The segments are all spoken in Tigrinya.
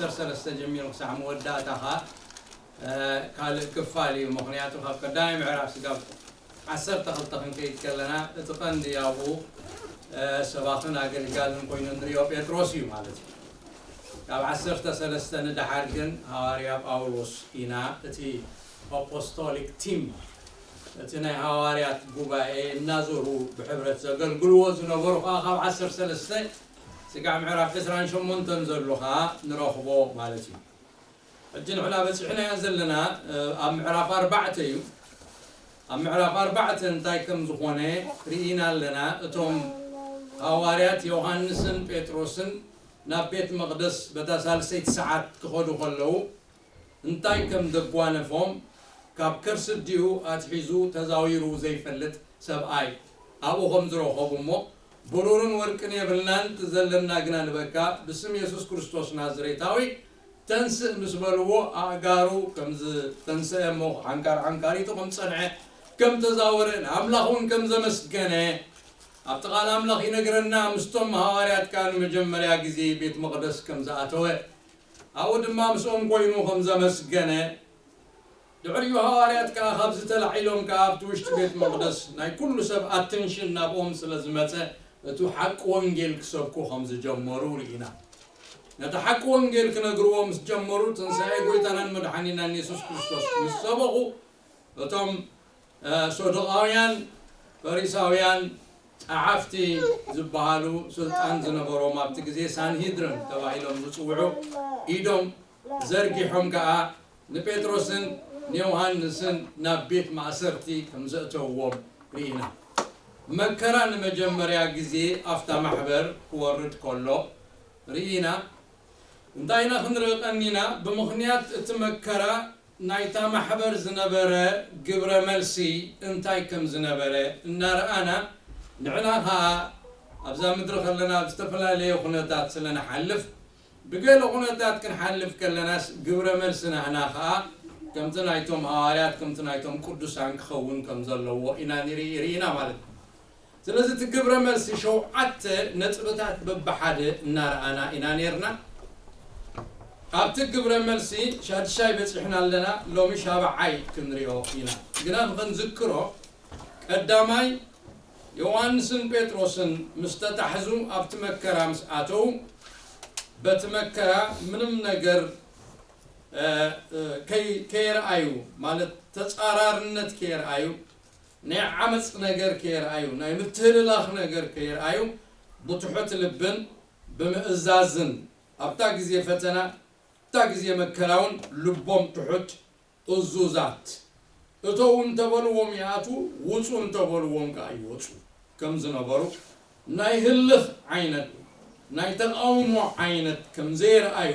ዓሰርተ ሰለስተ ጀሚሩ ክሳዕ መወዳእታ ኸኣ ካልእ ክፋል እዩ። ምኽንያቱ ካብ ቀዳማይ ምዕራፍ ስጋብ ዓሰርተ ክልተ ክንከይድ ከለና እቲ ቀንዲ ኣብኡ ሰባኽን ኣገልጋልን ኮይኑ ንሪኦ ጴጥሮስ እዩ ማለት እዩ። ካብ ዓሰርተ ሰለስተ ንደሓር ግን ሃዋርያ ጳውሎስ ኢና እቲ ኣፖስቶሊክ ቲም እቲ ናይ ሃዋርያት ጉባኤ እናዞሩ ብሕብረት ዘገልግልዎ ዝነበሩ ከዓ ካብ ዓሰርተ ሰለስተ ስጋዕ ምዕራፍ ዕስራን ሸሞንተን ዘሎ ከዓ ንረኽቦ ማለት እዩ። ሕጂ ንሕና በፂሕናዮ ዘለና ኣብ ምዕራፍ ኣርባዕተ እዩ። ኣብ ምዕራፍ ኣርባዕተ እንታይ ከም ዝኾነ ርኢና ኣለና። እቶም ሃዋርያት ዮሃንስን ጴጥሮስን ናብ ቤት መቕደስ በታ ሳልሰይቲ ሰዓት ክኸዱ ከለዉ እንታይ ከም ዘጓነፎም ካብ ከርሲ ኣዲኡ ኣትሒዙ ተዛዊሩ ዘይፈልጥ ሰብኣይ ኣብኡ ከም ዝረኸቡ እሞ ብሩርን ወርቅን የብልናን፣ እቲ ዘለና ግና ንበካ ብስም የሱስ ክርስቶስ ናዝሬታዊ ተንስእ ምስ በልዎ ኣእጋሩ ከም ዝተንስአ እሞ ዓንካር ዓንካሪቱ ከም ዝጸንዐ ከም ተዛወረ ንኣምላኽ እውን ከም ዘመስገነ ኣብቲ ቃል ኣምላኽ ይነግረና። ምስቶም ሃዋርያት ከኣ ንመጀመርያ ግዜ ቤት መቕደስ ከም ዝኣተወ ኣብኡ ድማ ምስኦም ኮይኑ ከም ዘመስገነ ድሕሪኡ ሃዋርያት ከኣ ካብዚ ተላዒሎም ከኣ ኣብቲ ውሽጢ ቤት መቕደስ ናይ ኩሉ ሰብ ኣትንሽን ናብኦም ስለ ዝመጸ እቱ ሓቂ ወንጌል ክሰብኩ ከም ዝጀመሩ ርኢና። ነቲ ሓቂ ወንጌል ክነግርዎ ምስ ጀመሩ ትንሳኤ ጎይታናን መድሓኒናን የሱስ ክርስቶስ ምስ ሰበኹ እቶም ሰዱቃውያን ፈሪሳውያን ጸሓፍቲ ዝበሃሉ ስልጣን ዝነበሮም ኣብቲ ግዜ ሳንሂድርን ተባሂሎም ዝጽውዑ ኢዶም ዘርጊሖም ከኣ ንጴጥሮስን ንዮሃንስን ናብ ቤት ማእሰርቲ ከም ዘእተውዎም ርኢና። መከራ ንመጀመርያ ግዜ ኣብታ ማሕበር ክወርድ ከሎ ርኢና። እንታይ ኢና ክንርኢ ቀኒና? ብምኽንያት እቲ መከራ ናይታ ማሕበር ዝነበረ ግብረ መልሲ እንታይ ከም ዝነበረ እናረኣና ንዕና ኸኣ ኣብዛ ምድሪ ከለና ኣብ ዝተፈላለየ ኩነታት ስለ ንሓልፍ ብገለ ኩነታት ክንሓልፍ ከለናስ ግብረ መልሲ ናህና ኸኣ ከምቲ ናይቶም ሃዋርያት ከምቲ ናይቶም ቅዱሳን ክኸውን ከም ዘለዎ ኢና ንርኢ ርኢና ማለት እዩ። ስለዚ እቲ ግብረ መልሲ ሸውዓተ ነጥብታት በብሓደ እናረኣና ኢና ነርና። ኣብቲ ግብረ መልሲ ሻድሻይ በፂሕና ኣለና። ሎሚ ሻብዓይ ክንሪኦ ኢና። ግና ንክንዝክሮ ቀዳማይ ዮሃንስን ጴጥሮስን ምስ ተታሕዙ ኣብቲ መከራ ምስ ኣተው በቲ መከራ ምንም ነገር ከየርኣዩ ማለት ተፃራርነት ከየርኣዩ ናይ ዓመፅ ነገር ከየርኣዩ ናይ ምትህልላኽ ነገር ከየርኣዩ ብትሑት ልብን ብምእዛዝን ኣብታ ግዜ ፈተና ኣብታ ግዜ መከራውን ልቦም ትሑት እዙዛት እተው እንተበልዎም ይኣትዉ ውፁ እንተበልዎም ከዓ ይወፁ ከም ዝነበሩ ናይ ህልኽ ዓይነት ናይ ተቃውሞ ዓይነት ከም ዘየርኣዩ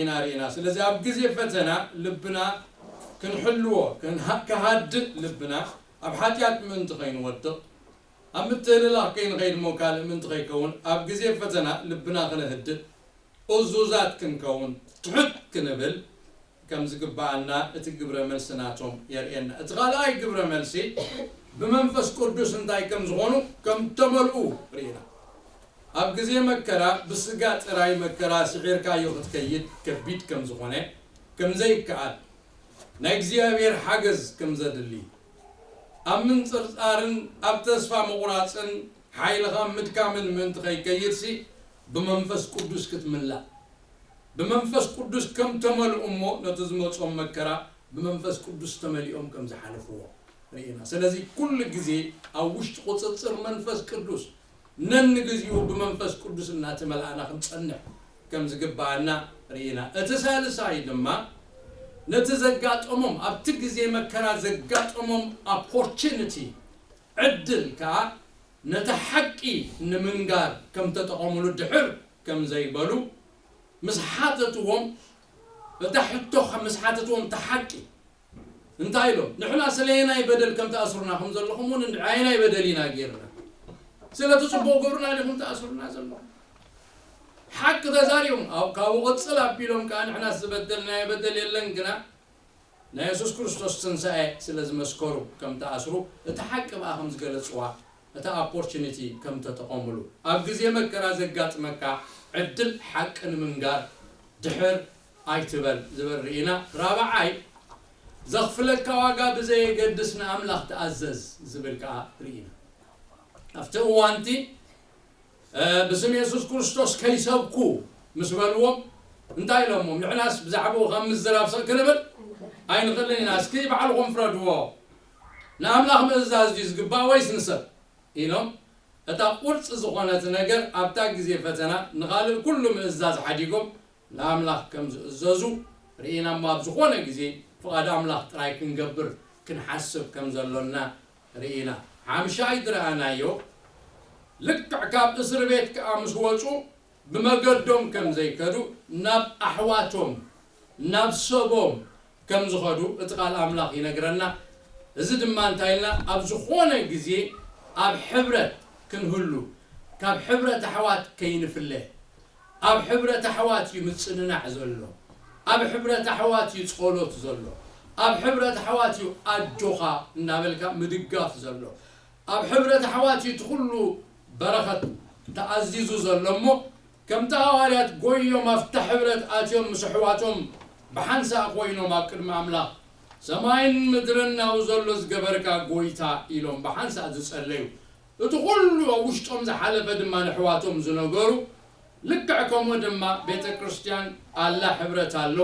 ኢና ርኢና። ስለዚ ኣብ ግዜ ፈተና ልብና ክንሕልዎ ክሃድእ ልብና ኣብ ሓጢኣት ምእንቲ ከይንወድቕ ኣብ ምትህልላኽ ከይንኸይድ እሞ ካልእ ምእንቲ ከይከውን ኣብ ግዜ ፈተና ልብና ክነህድእ እዙዛት ክንከውን ትሑት ክንብል ከም ዝግባኣና እቲ ግብረ መልሲ ናቶም የርእየና። እቲ ካልኣይ ግብረ መልሲ ብመንፈስ ቅዱስ እንታይ ከም ዝኾኑ ከም ተመልኡ ርኢና። ኣብ ግዜ መከራ ብስጋ ጥራይ መከራ ስዒርካዮ ክትከይድ ከቢድ ከም ዝኾነ ከም ዘይከኣል ናይ እግዚኣብሔር ሓገዝ ከም ዘድሊ ኣብ ምንጽርጻርን ኣብ ተስፋ ምቑራጽን ሓይልኻ ምድካምን ምእንቲ ከይከይድሲ ብመንፈስ ቅዱስ ክትምላእ ብመንፈስ ቅዱስ ከም ተመልኡ እሞ ነቲ ዝመጾም መከራ ብመንፈስ ቅዱስ ተመሊኦም ከም ዝሓለፍዎ ርኢና። ስለዚ ኩሉ ግዜ ኣብ ውሽጢ ቁጽጽር መንፈስ ቅዱስ ነንግዜኡ ብመንፈስ ቅዱስ እናተመልኣና ክንጸንሕ ከም ዝግባኣና ርኢና። እቲ ሳልሳይ ድማ ነቲ ዘጋጠሞም ኣብቲ ግዜ መከራ ዘጋጠሞም ኣፖርቹኒቲ ዕድል ከኣ ነቲ ሓቂ ንምንጋር ከም ተጠቐሙሉ ድሕር ከም ዘይበሉ ምስ ሓተትዎም እታ ሕቶ ምስ ሓተትዎም እታ ሓቂ እንታይ ኢሎም ንሕና ስለየናይ በደል ከም ተኣስሩና ከም ዘለኹም እውን ንዓየናይ በደል ኢና ጌርና ስለቲ ጽቡቕ ግብርና ዲኹም ተኣስሩና ዘለኹም ሓቂ ተዛሪቦም ኣብ ካብኡ ቅጽል ኣቢሎም ከዓ ንሕና ዝበደልናዮ በደል የለን ግና ናይ የሱስ ክርስቶስ ትንሳኤ ስለ ዝመስከሩ ከም ተኣስሩ እቲ ሓቂ ብኣ ከም ዝገለጽዋ እታ ኣፖርቹኒቲ ከም ተጠቐምሉ ኣብ ግዜ መከራ ዘጋጥመካ ዕድል ሓቂ ንምንጋር ድሕር ኣይትበል ዝብል ርኢና። ራብዓይ፣ ዘኽፍለካ ዋጋ ብዘየገድስ ንኣምላኽ ተኣዘዝ ዝብል ከኣ ርኢና። ኣብቲ እዋንቲ እ፣ ብስም የሱስ ክርስቶስ ከይሰብኩ ምስ በልዎም፣ እንታይ ኢሎሞም? ንሕናስ ብዛዕባኡ ካብ ምዝራብ ስቕ ክንብል ኣይንኽእልን ኢና። እስኪ ባዕልኹም ፍረድዎ። ንኣምላኽ ምእዛዝ ድዩ ዝግባእ ወይስ ንሰብ? ኢሎም፣ እታ ቁርፂ ዝኾነት ነገር ኣብታ ግዜ ፈተና ንኻልእ ኩሉ ምእዛዝ ሓዲጎም ንኣምላኽ ከም ዝእዘዙ ርኢና እሞ፣ ኣብ ዝኾነ ግዜ ፍቓድ ኣምላኽ ጥራይ ክንገብር ክንሓስብ ከም ዘሎና ርኢና። ሓምሻይ ዝረኣናዮ፣ ልክዕ ካብ እስር ቤት ከኣ ምስ ወጹ ብመገዶም ከም ዘይከዱ፣ ናብ ኣሕዋቶም፣ ናብ ሰቦም ከም ዝኸዱ እቲ ቃል ኣምላኽ ይነግረና። እዚ ድማ እንታይ ኢልና? ኣብ ዝኾነ ግዜ ኣብ ሕብረት ክንህሉ፣ ካብ ሕብረት ኣሕዋት ከይንፍለ። ኣብ ሕብረት ኣሕዋት እዩ ምጽንናዕ ዘሎ። ኣብ ሕብረት ኣሕዋት እዩ ጸሎት ዘሎ። ኣብ ሕብረት ኣሕዋት እዩ ኣጆኻ እናበልካ ምድጋፍ ዘሎ። ኣብ ሕብረት ኣሕዋት እዩ እቲ ኩሉ በረኸት ተኣዚዙ ዘሎ እሞ፣ ከምቲ ሃዋርያት ጎዮም ኣብታ ሕብረት ኣትዮም ምስ ኣሕዋቶም ብሓንሳእ ኮይኖም ኣብ ቅድሚ ኣምላኽ፣ "ሰማይን ምድርን ናብኡ ዘሎ ዝገበርካ ጎይታ" ኢሎም ብሓንሳእ ዝጸለዩ፣ እቲ ኩሉ ኣብ ውሽጦም ዝሓለፈ ድማ ንኣሕዋቶም ዝነገሩ፣ ልክዕ ከምኡ ድማ ቤተ ክርስቲያን ኣላ፣ ሕብረት ኣሎ።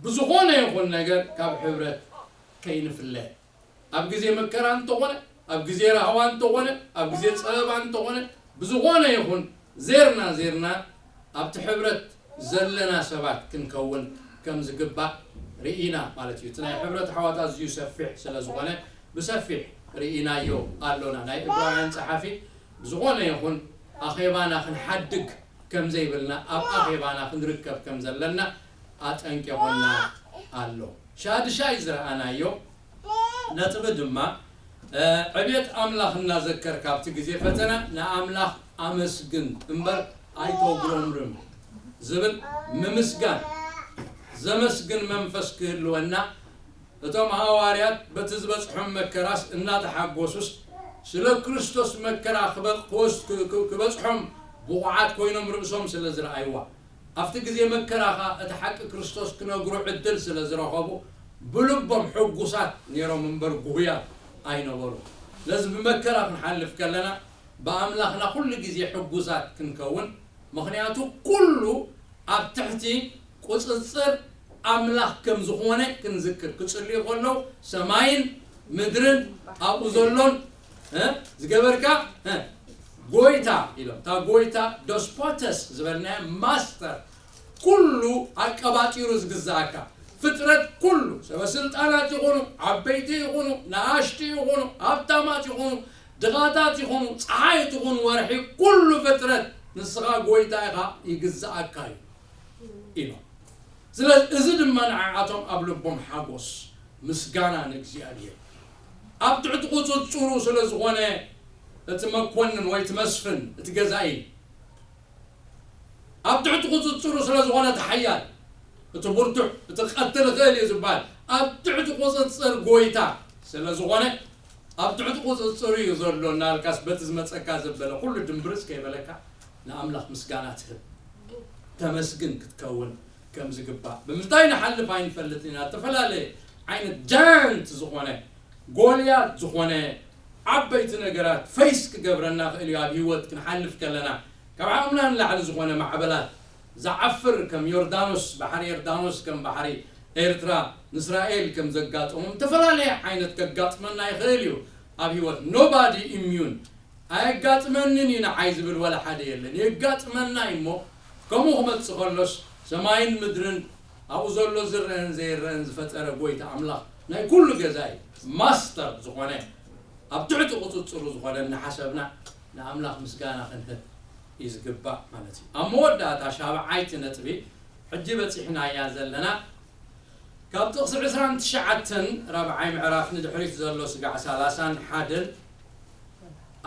ብዝኾነ ይኹን ነገር ካብ ሕብረት ከይንፍለ። ኣብ ግዜ መከራ እንተኾነ፣ ኣብ ግዜ ራህዋ እንተኾነ፣ ኣብ ግዜ ጸበባ እንተኾነ፣ ብዝኾነ ይኹን ዜርና ዜርና ኣብቲ ሕብረት ዘለና ሰባት ክንከውን ከም ዝግባእ ርኢና ማለት እዩ። እቲ ናይ ሕብረት ኣሕዋት ኣዝዩ ሰፊሕ ስለ ዝኾነ ብሰፊሕ ርኢናዮ ኣሎና። ናይ ዕብራውያን ጸሓፊ ብዝኾነ ይኹን ኣኼባና ክንሓድግ ከም ዘይብልና፣ ኣብ ኣኼባና ክንርከብ ከም ዘለና ኣጠንቂቑና ኣሎ። ሻድሻይ ዝረኣናዮ ነጥቢ ድማ፣ እ፣ ዕብየት ኣምላኽ እናዘከርካ ኣብቲ ግዜ ፈተና ንኣምላኽ ኣመስግን እምበር ኣይተጉረምርም ዝብል ምምስጋን ዘመስግን መንፈስ ክህልወና፣ እቶም ሃዋርያት በቲ ዝበጽሖም መከራስ እናተሓጎሱስ፣ ስለ ክርስቶስ መከራ ክበ-፣ ክወስ-፣ ክ-፣ ክ-፣ ክበጽሖም ብቑዓት ኮይኖም ርእሶም ስለ ዝረኣይዋ፣ ኣብቲ ግዜ መከራ ኸኣ እቲ ሓቂ ክርስቶስ ክነግሩ ዕድል ስለ ዝረኸቡ፣ ብልቦም ሕጉሳት ነይሮም እምበር ጉሁያት ኣይነበሩ። ስለዚ ብመከራ ክንሓልፍ ከለና፣ ብኣምላኽና ኩሉ ግዜ ሕጉሳት ክንከውን፣ ምኽንያቱ ኩሉ ኣብ ትሕቲ ቁጽጽር ኣምላኽ ከም ዝኾነ ክንዝክር፣ ክጽልዩ ከለዉ ሰማይን ምድርን ኣብኡ ዘሎን፣ እ፣ ዝገበርካ፣ እ፣ ጎይታ ኢሎም። እታ ጎይታ፣ ደስፖተስ ዝበልናዮ፣ ማስተር፣ ኩሉ ኣቀባጢሩ ዝግዛኣካ፣ ፍጥረት ኩሉ፣ ሰበ ስልጣናት ይኹኑ፣ ዓበይቲ ይኹኑ፣ ንኣሽቱ ይኹኑ፣ ሃብታማት ይኹኑ፣ ድኻታት ይኹኑ፣ ጸሓይ ትኹን ወርሒ፣ ኩሉ ፍጥረት ንስኻ ጎይታ ኢኻ፣ ይግዛኣካ እዩ ኢሎም። ስለዚ እዚ ድማ ንዓኣቶም ኣብ ልቦም ሓጎስ፣ ምስጋና ንእግዚኣብሔር። ኣብ ትሕቲ ቁጽጽሩ ስለ ዝኾነ እቲ መኮንን ወይ እቲ መስፍን፣ እቲ ገዛኢ፣ ኣብ ትሕቲ ቁጽጽሩ ስለ ዝኾነ እቲ ሓያል፣ እቲ ብርቱዕ፣ እቲ ክቐትል ይኽእል እዩ ዝበሃል፣ ኣብ ትሕቲ ቁጽጽር ጎይታ ስለ ዝኾነ፣ ኣብ ትሕቲ ቁጽጽሩ እዩ ዘሎ እናበልካስ፣ በቲ ዝመጸካ ዘበለ ኩሉ ድምብርጽ ከይበለካ ንኣምላኽ ምስጋና ትህብ፣ ተመስግን ክትከውን ከም ዝግባእ። ብምንታይ ንሓልፍ ኣይንፈልጥን ኢና። ዝተፈላለየ ዓይነት ጃያንት ዝኾነ፣ ጎልያት ዝኾነ ዓበይቲ ነገራት ፈይስ ክገብረና ክእል እዩ። ኣብ ህይወት ክንሓልፍ ከለና፣ ካብ ዓቕምና ንላዕሊ ዝኾነ ማዕበላት ዝዓፍር፣ ከም ዮርዳኖስ፣ ባሕሪ ዮርዳኖስ ከም ባሕሪ ኤርትራ ንእስራኤል ከም ዘጋጠሞም፣ ዝተፈላለየ ዓይነት ከጋጥመና ይኽእል እዩ ኣብ ህይወት። Nobody immune። ኣየጋጥመንን እዩ ንዓይ ዝብል ዋላ ሓደ የለን። የጋጥመና እዩ እሞ፣ ከምኡ ክመጽእ ከሎስ፣ ሰማይን ምድርን ኣብኡ ዘሎ ዝረአን ዘይረአን ዝፈጠረ ጎይታ ኣምላኽ ናይ ኩሉ ገዛ እዩ። ማስተር ዝኾነ፣ ኣብ ትሕቲ ቁጽጽሩ ዝኾነ እናሓሰብና ንኣምላኽ ምስጋና ክንህብ እዩ ዝግባእ ማለት እዩ። ኣብ መወዳእታ ሻብዓይቲ ነጥቢ፣ ሕጂ በጺሕናያ ዘለና፣ ካብ ጥቕሲ ዕስራን ትሽዓተን ራብዓይ ምዕራፍ ንድሕሪት ዘሎ ስጋዕ ሰላሳን ሓደን፣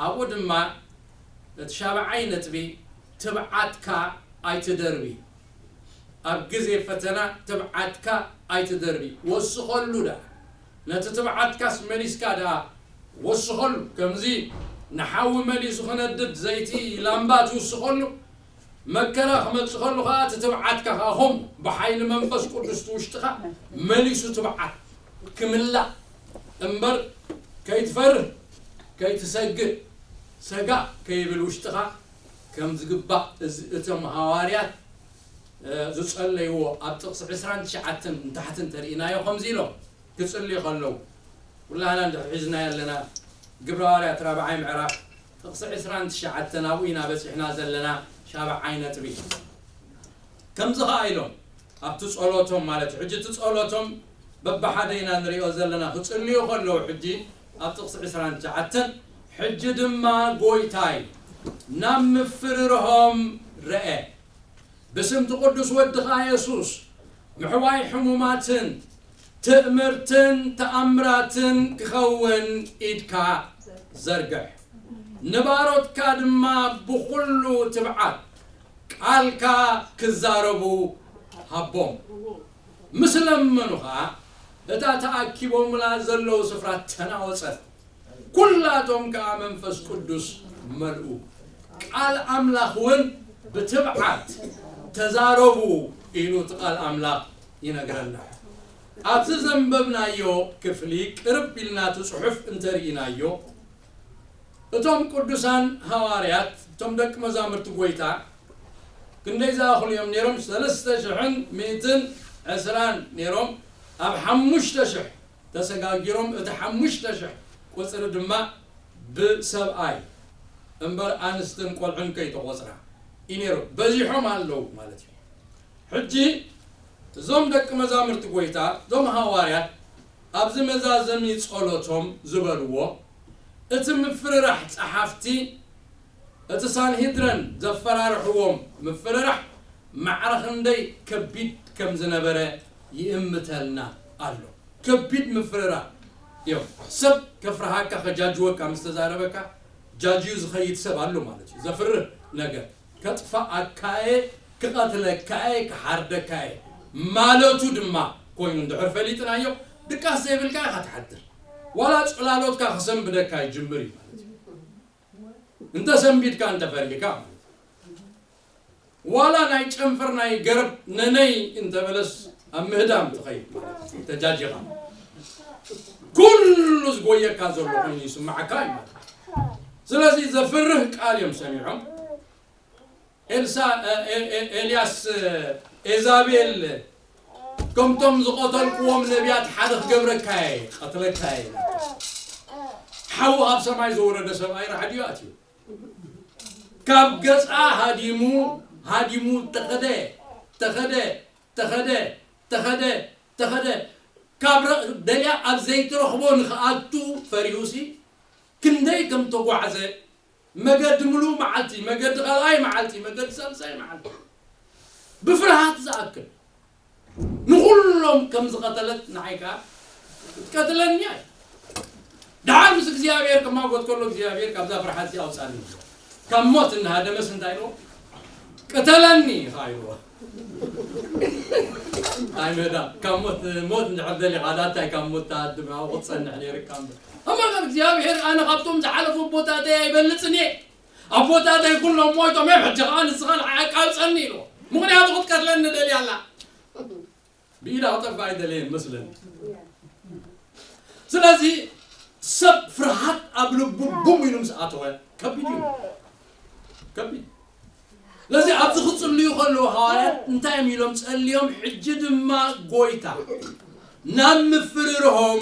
ኣብኡ ድማ እቲ ሻብዓይ ነጥቢ፣ ትብዓትካ ኣይትደርቢ። ኣብ ግዜ ፈተና ትብዓትካ ኣይትደርቢ። ወስኸሉ ደኣ። ነቲ ትብዓትካስ መሊስካ ደኣ ወስኸሉ። ከምዚ ንሓዊ መሊሱ ክነድድ ዘይቲ ላምባ ትውስኸሉ፣ መከራ ክመጽእ ከሎ ኸኣ እቲ ትብዓትካ ኸኣ ኸም ብሓይሊ መንፈስ ቅዱስ እቲ ውሽጥኻ መሊሱ ትብዓት ክምላእ እምበር ከይትፈርህ፣ ከይትሰግእ፣ ሰጋእ ከይብል ውሽጥኻ ከም ዝግባእ እዚ እቶም ሃዋርያት፣ እ፣ ዝጸለይዎ ኣብ ጥቕሲ ዕስራን ትሽዓተን ንታሕቲ እንተርኢናዮ ከምዚ ኢሎም ክጽልዩ ከለዉ፣ ኩላህና እንድሕር ሒዝናዮ ኣለና። ግብረ ሃዋርያት ራብዓይ ምዕራፍ ጥቕሲ ዕስራን ትሽዓተን ኣብኡ ኢና በጺሕና ዘለና፣ ሻብዓይ ነጥቢ። ከምዚ ኸኣ ኢሎም ኣብቲ ጸሎቶም ማለት እዩ። ሕጂ እቲ ጸሎቶም በብሓደ ኢና ንሪኦ ዘለና። ክጽልዩ ከለዉ ሕጂ ኣብ ጥቕሲ ዕስራን ትሽዓተን፣ ሕጂ ድማ ጎይታይ ናብ ምፍርርሆም ረአ፣ ብስም እቲ ቅዱስ ወድኻ የሱስ ምሕዋይ ሕሙማትን ትእምርትን ተኣምራትን ክኸውን ኢድካ ዘርግሕ፣ ንባሮትካ ድማ ብኹሉ ትብዓት ቃልካ ክዛረቡ ሃቦም። ምስ ለመኑ ኸኣ እታ ተኣኪቦምላ ዘለዉ ስፍራ ተናወጸት። ኩላቶም ከኣ መንፈስ ቅዱስ መልኡ። ቃል ኣምላኽ እውን ብትብዓት ተዛረቡ ኢሉ እቲ ቃል ኣምላኽ ይነግረና። ኣብዚ ዘንበብናዮ ክፍሊ ቅርብ ኢልና እቲ ጽሑፍ እንተርኢናዮ፣ እቶም ቅዱሳን ሃዋርያት፣ እቶም ደቂ መዛሙርቲ ጐይታ፣ ክንደይ ዝኣኽሉ እዮም ነይሮም? ሰለስተ ሽሕን ሚእትን ዕስራን ነይሮም። ኣብ ሓሙሽተ ሽሕ ተሰጋጊሮም፣ እቲ ሓሙሽተ ሽሕ ቁጽሪ ድማ ብሰብኣይ እምበር ኣንስትን ቆልዑን ከይተቖጽራ እዩ ነይሩ። በዚሖም ኣለዉ ማለት እዩ። ሕጂ እዞም ደቂ መዛሙርቲ ጐይታ፣ እዞም ሃዋርያት ኣብዚ መዛዘሚ ጸሎቶም ዝበልዎ፣ እቲ ምፍርራሕ ጸሓፍቲ፣ እቲ ሳንሄድረን ዘፈራርሕዎም ምፍርራሕ ማዕረ ክንደይ ከቢድ ከም ዝነበረ ይእምተልና ኣሎ። ከቢድ ምፍርራሕ እዮም። ሰብ ከፍርሃካ፣ ከጃጅወካ፣ ምስ ተዛረበካ ጃጅዩ ዝኸይድ ሰብ ኣሎ ማለት እዩ። ዘፍርህ ነገር። ከጥፍኣካየ፣ ክቐትለካየ፣ ክሓርደካየ ማለቱ ድማ ኮይኑ እንድሕር ፈሊጥናዮ፣ ድቃስ ዘይብልካ ኢኻ ትሓድር። ዋላ ጽላሎትካ ክሰንብደካ ይጅምር እዩ ማለት እዩ። እንተ ሰንቢድካ፣ እንተ ፈሪህካ ማለት እዩ። ዋላ ናይ ጨንፈር ናይ ገረብ ነነይ እንተ በለስ ኣብ ምህዳም ትኸይድ ማለት እዩ። ተጃጂኻ ኩሉ ዝጎየካ ዘሎ ኮይኑ ይስምዓካ እዩ ማለት እዩ። ስለዚ ዘፍርህ ቃል እዮም ሰሚዖም። ኤልሳ-፣ ኤ-፣ ኤ-፣ ኤ-፣ ኤልያስ፣ ኤዛቤል ከምቶም ዝቐተልክዎም ነቢያት ሓደ ክገብረካ እየ፣ ቀትለካ እየ። ሓዊ ካብ ሰማይ ዝወረደ ሰብኣይ ራዕድዮ ኣትዩ። ካብ ገጻ ሃዲሙ፣ ሃዲሙ ተኸደ፣ ተኸደ፣ ተኸደ፣ ተኸደ፣ ተኸደ። ካብ ረ-፣ ደልያ ኣብ ዘይትረኽቦ ንኽኣቱ ፈሪሁሲ፣ ክንደይ ከም ተጓዕዘ፣ መገዲ ምሉእ መዓልቲ፣ መገዲ ካልኣይ መዓልቲ፣ መገዲ ሳልሳይ መዓልቲ፣ ብፍርሃት ዝኣክል ንኹሎም ከም ዝቐተለት ንዓይ ከኣ ክትቀትለኒ እያ። ደሓር ምስ እግዚኣብሔር ክማጎት ከሎ እግዚኣብሔር ካብዛ ፍርሓት እዚኣ ኣውጻኒ። ካብ ሞት እናሃደመስ እንታይ ኢልዎ? ቅተለኒ ኢኻ ኢልዎ። ኣይ ምህዳ፣ ካብ ሞት፣ ሞት እንድሕር ደሊኻ፣ ዳታይ ካብ ሞት ትሃድም፣ ኣብኡ ክትጸንሕ ነይርካ እምበር። ኣማን እግዚኣብሔር፣ ኣነ ካብቶም ዝሓለፉ ኣቦታተይ ኣይበልጽን እየ። ኣቦታተይ ኩሎም ሞይቶም እዮም፣ ሕጂ ኸኣ ንስኻ ንዓይ ኣቃልጸኒ ኢልዎ። ምኽንያቱ ክትቀትለኒ ደልያ ኣላ። ብኢዳ ክጠፍእ ኣይደለየን መስለኒ። ስለዚ ሰብ ፍርሃት ኣብ ልቡ ቡም ኢሉ ምስ ኣተወ ከቢድ እዩ። ከቢድ። ስለዚ ኣብዚ ክጽልዩ ከለዉ ሃዋርያት እንታይ እዮም ኢሎም ጸልዮም? ሕጂ ድማ ጎይታ ናብ ምፍርርሆም፣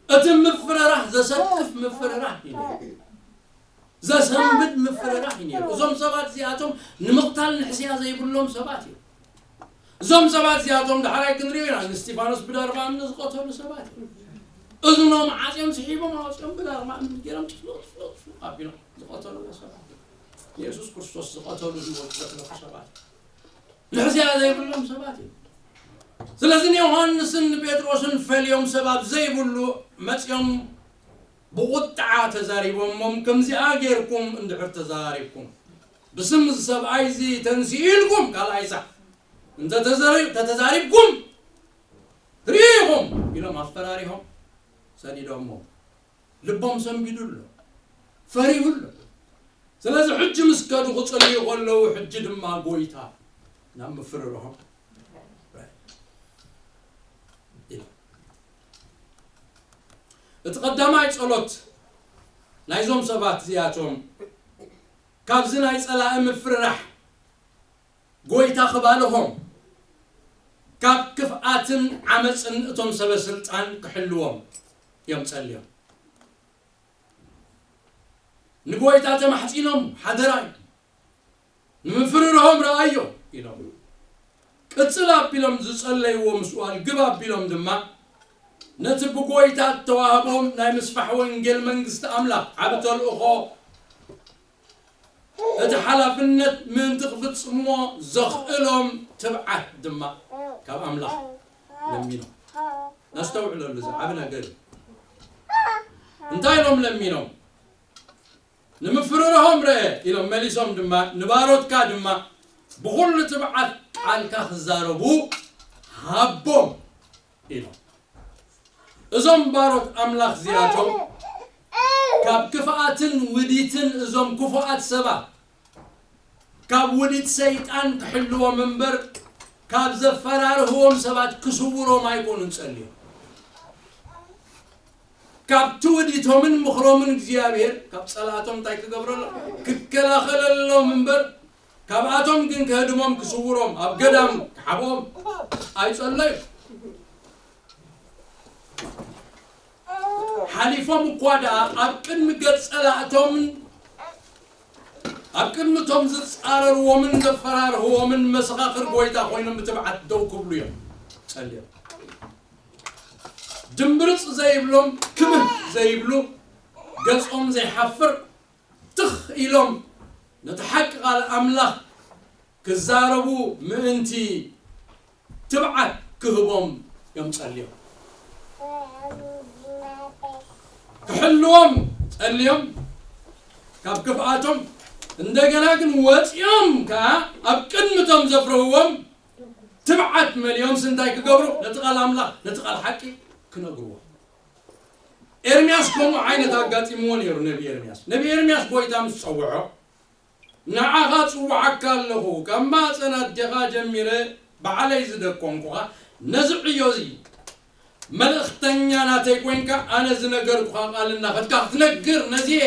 እቲ ምፍርራሕ ዘሰክፍ ምፍርራሕ እዩ ነይሩ። ዘሰንብድ ምፍርራሕ እዩ ነይሩ። እዞም ሰባት እዚኣቶም ንምቕታል ንሕስያ ዘይብሎም ሰባት እዮም። እዞም ሰባት እዚኣቶም ዳሕራይ ክንሪኦ ኢና፣ ንስቲፋኖስ ብዳርባ እምኒ ዝቐተሉ ሰባት እዮም። እዝኖም ዓጽዮም ስሒቦም ኣውጽኦም ብዳርባ እምኒ ገይሮም ጭፍልቕ ጭፍልቕ ጭፍልቕ ኣቢሎም ዝቐተልዎ ሰባት እዮም። ንየሱስ ክርስቶስ ዝቐተሉ ዝሞቱ ዘሕለፉ ሰባት እዮም። ንሕስያ ዘይብሎም ሰባት እዮም። ስለዚ ንዮሃንስን ንጴጥሮስን ፈልዮም ሰብ ኣብ ዘይብሉ መጽዮም ብቑጥዓ ተዛሪቦሞም፣ ከምዚኣ ጌርኩም እንድሕር ተዛሪብኩም፣ ብስም እዚ ሰብኣይ እዚ ተንሲኡ ኢልኩም ካልኣይ ሳዕ እንተ ተዘሪ-፣ ተተዛሪብኩም ትርእዩ ኢኹም ኢሎም ኣፈራሪሆም ሰዲዶሞ። ልቦም ሰንቢዱ ኣሎ፣ ፈሪሁ ኣሎ። ስለዚ ሕጂ ምስ ከዱ ክጽልዩ ከለዉ፣ ሕጂ ድማ ጎይታ ናብ ምፍርርሆም ኢሉ። እቲ ቀዳማይ ጸሎት ናይዞም ሰባት እዚኣቶም ካብዚ ናይ ጸላኢ ምፍርራሕ ጎይታ ክባልሆም፣ ካብ ክፍኣትን ዓመጽን እቶም ሰበ ስልጣን ክሕልዎም እዮም ጸልዮም። ንጎይታ ተማሕጺኖም፣ ሓደራይ ንምፍርርሆም ረኣዮ ኢሎም። ቅጽል ኣቢሎም ዝጸለይዎ ምስዋል ግብ ኣቢሎም ድማ ነቲ ብጎይታ እተዋህቦም ናይ ምስፋሕ ወንጌል መንግስቲ ኣምላኽ ዓቢ ተልእኾ፣ እቲ ሓላፍነት ምእንቲ ክፍጽምዎ ዘኽእሎም ትብዓት ድማ ካብ ኣምላኽ ለሚኖም። ነስተውዕለሉ፣ እዚ ዓቢ ነገር እዩ። እንታይ ኢሎም ለሚኖም? "ንምፍርርሆም ረአ" ኢሎም መሊሶም ድማ፣ "ንባሮትካ ድማ ብኹሉ ትብዓት ቃልካ ክዛረቡ ሃቦም" ኢሎም። እዞም ባሮት ኣምላኽ እዚኣቶም ካብ ክፍኣትን ውዲትን እዞም ክፉኣት ሰባት፣ ካብ ውዲት ሰይጣን ክሕልዎም እምበር፣ ካብ ዘፈራርህዎም ሰባት ክስውሮም ኣይኮኑን ጸልዮም። ካብቲ ውዲቶምን ምኽሮምን እግዚኣብሔር ካብ ጸላእቶም እንታይ ክገብረሎም? ክከላኸለሎም እምበር፣ ካብኣቶም ግን ከህድሞም፣ ክስውሮም፣ ኣብ ገዳም ክሓብኦም ኣይጸለዩ። ሓሊፎም እኳ ደኣ ኣብ ቅድሚ ገጽ ጸላእቶምን ኣብ ቅድሚ እቶም ዝጻረርዎምን ዘፈራርህዎምን መሰኻኽር ጎይታ ኮይኖም ብትብዓት ደው ክብሉ እዮም ጸልዮም። ድምብርጽ ዘይብሎም፣ ክምህ ዘይብሉ፣ ገጾም ዘይሓፍር፣ ትኽ ኢሎም ነቲ ሓቂ ቃል ኣምላኽ ክዛረቡ ምእንቲ ትብዓት ክህቦም እዮም ጸልዮም። ክሕልዎም ጸልዮም ካብ ክፍኣቶም፣ እንደገና ግን ወጺኦም ከኣ ኣብ ቅድሚ እቶም ዘፍርህዎም ትብዓት መሊኦምስ እንታይ ክገብሩ? ነቲ ቃል ኣምላኽ፣ ነቲ ቃል ሓቂ ክነግርዎ። ኤርምያስ ከምኡ ዓይነት ኣጋጢምዎ ነይሩ። ነቢ ኤርምያስ፣ ነቢ ኤርምያስ ጎይታ ምስ ጸውዖ፣ "ንዓኻ ጽውዓካ ኣለኹ፣ ካብ ማህጸን ኣዴኻ ጀሚረ ባዕለይ ዝደኮንኩኻ፣ ነዚ ዕዮ እዚ መልእኽተኛ ናተይ ኮይንካ፣ ኣነ ዝነገርኩኻ ቃል እናኸድካ ክትነግር ነዚ እየ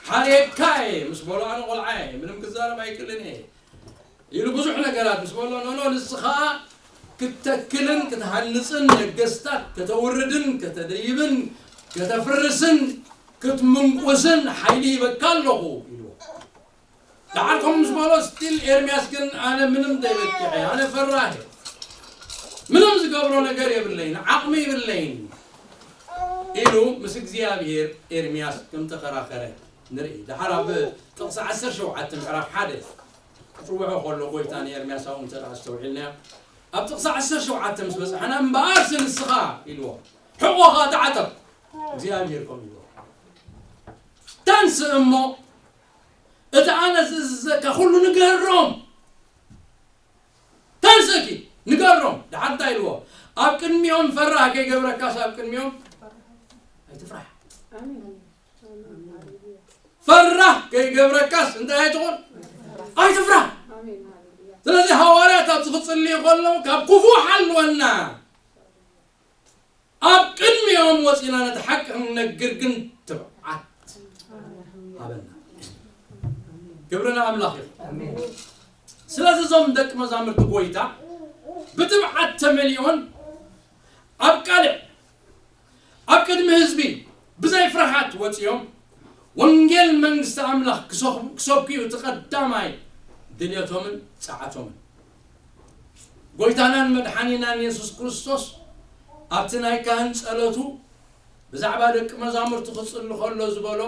ሓርየካ እየ" ምስ በሎ፣ ኣነ ቆልዓ እየ፣ ምንም ክዛረብ ኣይክእልን እየ ኢሉ ብዙሕ ነገራት ምስ በሎ፣ ኖኖ፣ ንስኻ ክትተክልን ክትሃንጽን፣ ነገስታት ከተውርድን ከተደይብን ከተፍርስን ክትምንቁስን ሓይሊ ሂበካ ኣለኹ ኢልዎ። ደሓር ከምኡ ምስ በሎ፣ ስቲል ኤርምያስ ግን፣ "ኣነ ምንም ዘይበቅዐ፣ ኣነ ፈራህ እየ። ምንም ዝገብሮ ነገር የብለይን፣ ዓቕሚ የብለይን" ኢሉ ምስ እግዚኣብሔር ኤርምያስ ከም ተኸራኸረ ንርኢ። ደሓር ኣብ ጥቕሲ ዓሰርተ ሸውዓተ ምዕራፍ ሓደ ክጽውዖ ከሎ፣ ጎይታ ንኤርምያስ ኣብኡ እንተ ደኣ ኣስተውዒልናዮ፣ ኣብ ጥቕሲ ዓሰርተ ሸውዓተ ምስ በጻሕና፣ "እምበኣርሲ ንስኻ" ኢልዎ፣ "ሕቖኻ ተዓጠቕ፣ እግዚኣብሔር ከምኡ ኢልዎ። ተንስእ እሞ እቲ ኣነ ዝእዝዘካ ኩሉ ንገሮም። ተንስእኪ ንገሮም።" ደሓር እንታይ ኢልዎ? "ኣብ ቅድሚኦም ፈራህ ከይገብረካስ ኣብ ቅድሚኦም ኣይትፍራሕ። ኣሜን። ኣሜን። ሃሌሉያ። ፈራህ ከይገብረካስ እንታይ ኣይትኹን? ኣይትፍራሕ። ኣሜን። ሃሌሉያ። ስለዚ ሃዋርያት ኣብዚ ክጽልዩ ከለዉ ካብ ክፉእ ሓልወና፣ ኣብ ቅድሚኦም ወጺና ነቲ ሓቂ ክንነግር ግን ትብዓት ሃበና። ክብሪ ንኣምላኽ ይኹን። ኣሜን። ስለዚ እዞም ደቂ መዛሙርቲ ጎይታ ብትብዓት ተመሊኦን ኣብ ቃልዕ ኣብ ቅድሚ ህዝቢ ብዘይ ፍርሃት ወጺኦም ወንጌል መንግስቲ ኣምላኽ ክሰኹ-፣ ክሰብኩ እዩ እቲ ቀዳማይ ድልየቶምን ጸዓቶምን። ጎይታናን መድሓኒናን የሱስ ክርስቶስ ኣብቲ ናይ ካህን ጸሎቱ ብዛዕባ ደቂ መዛሙርቱ ክጽሊ ከሎ ዝበሎ፣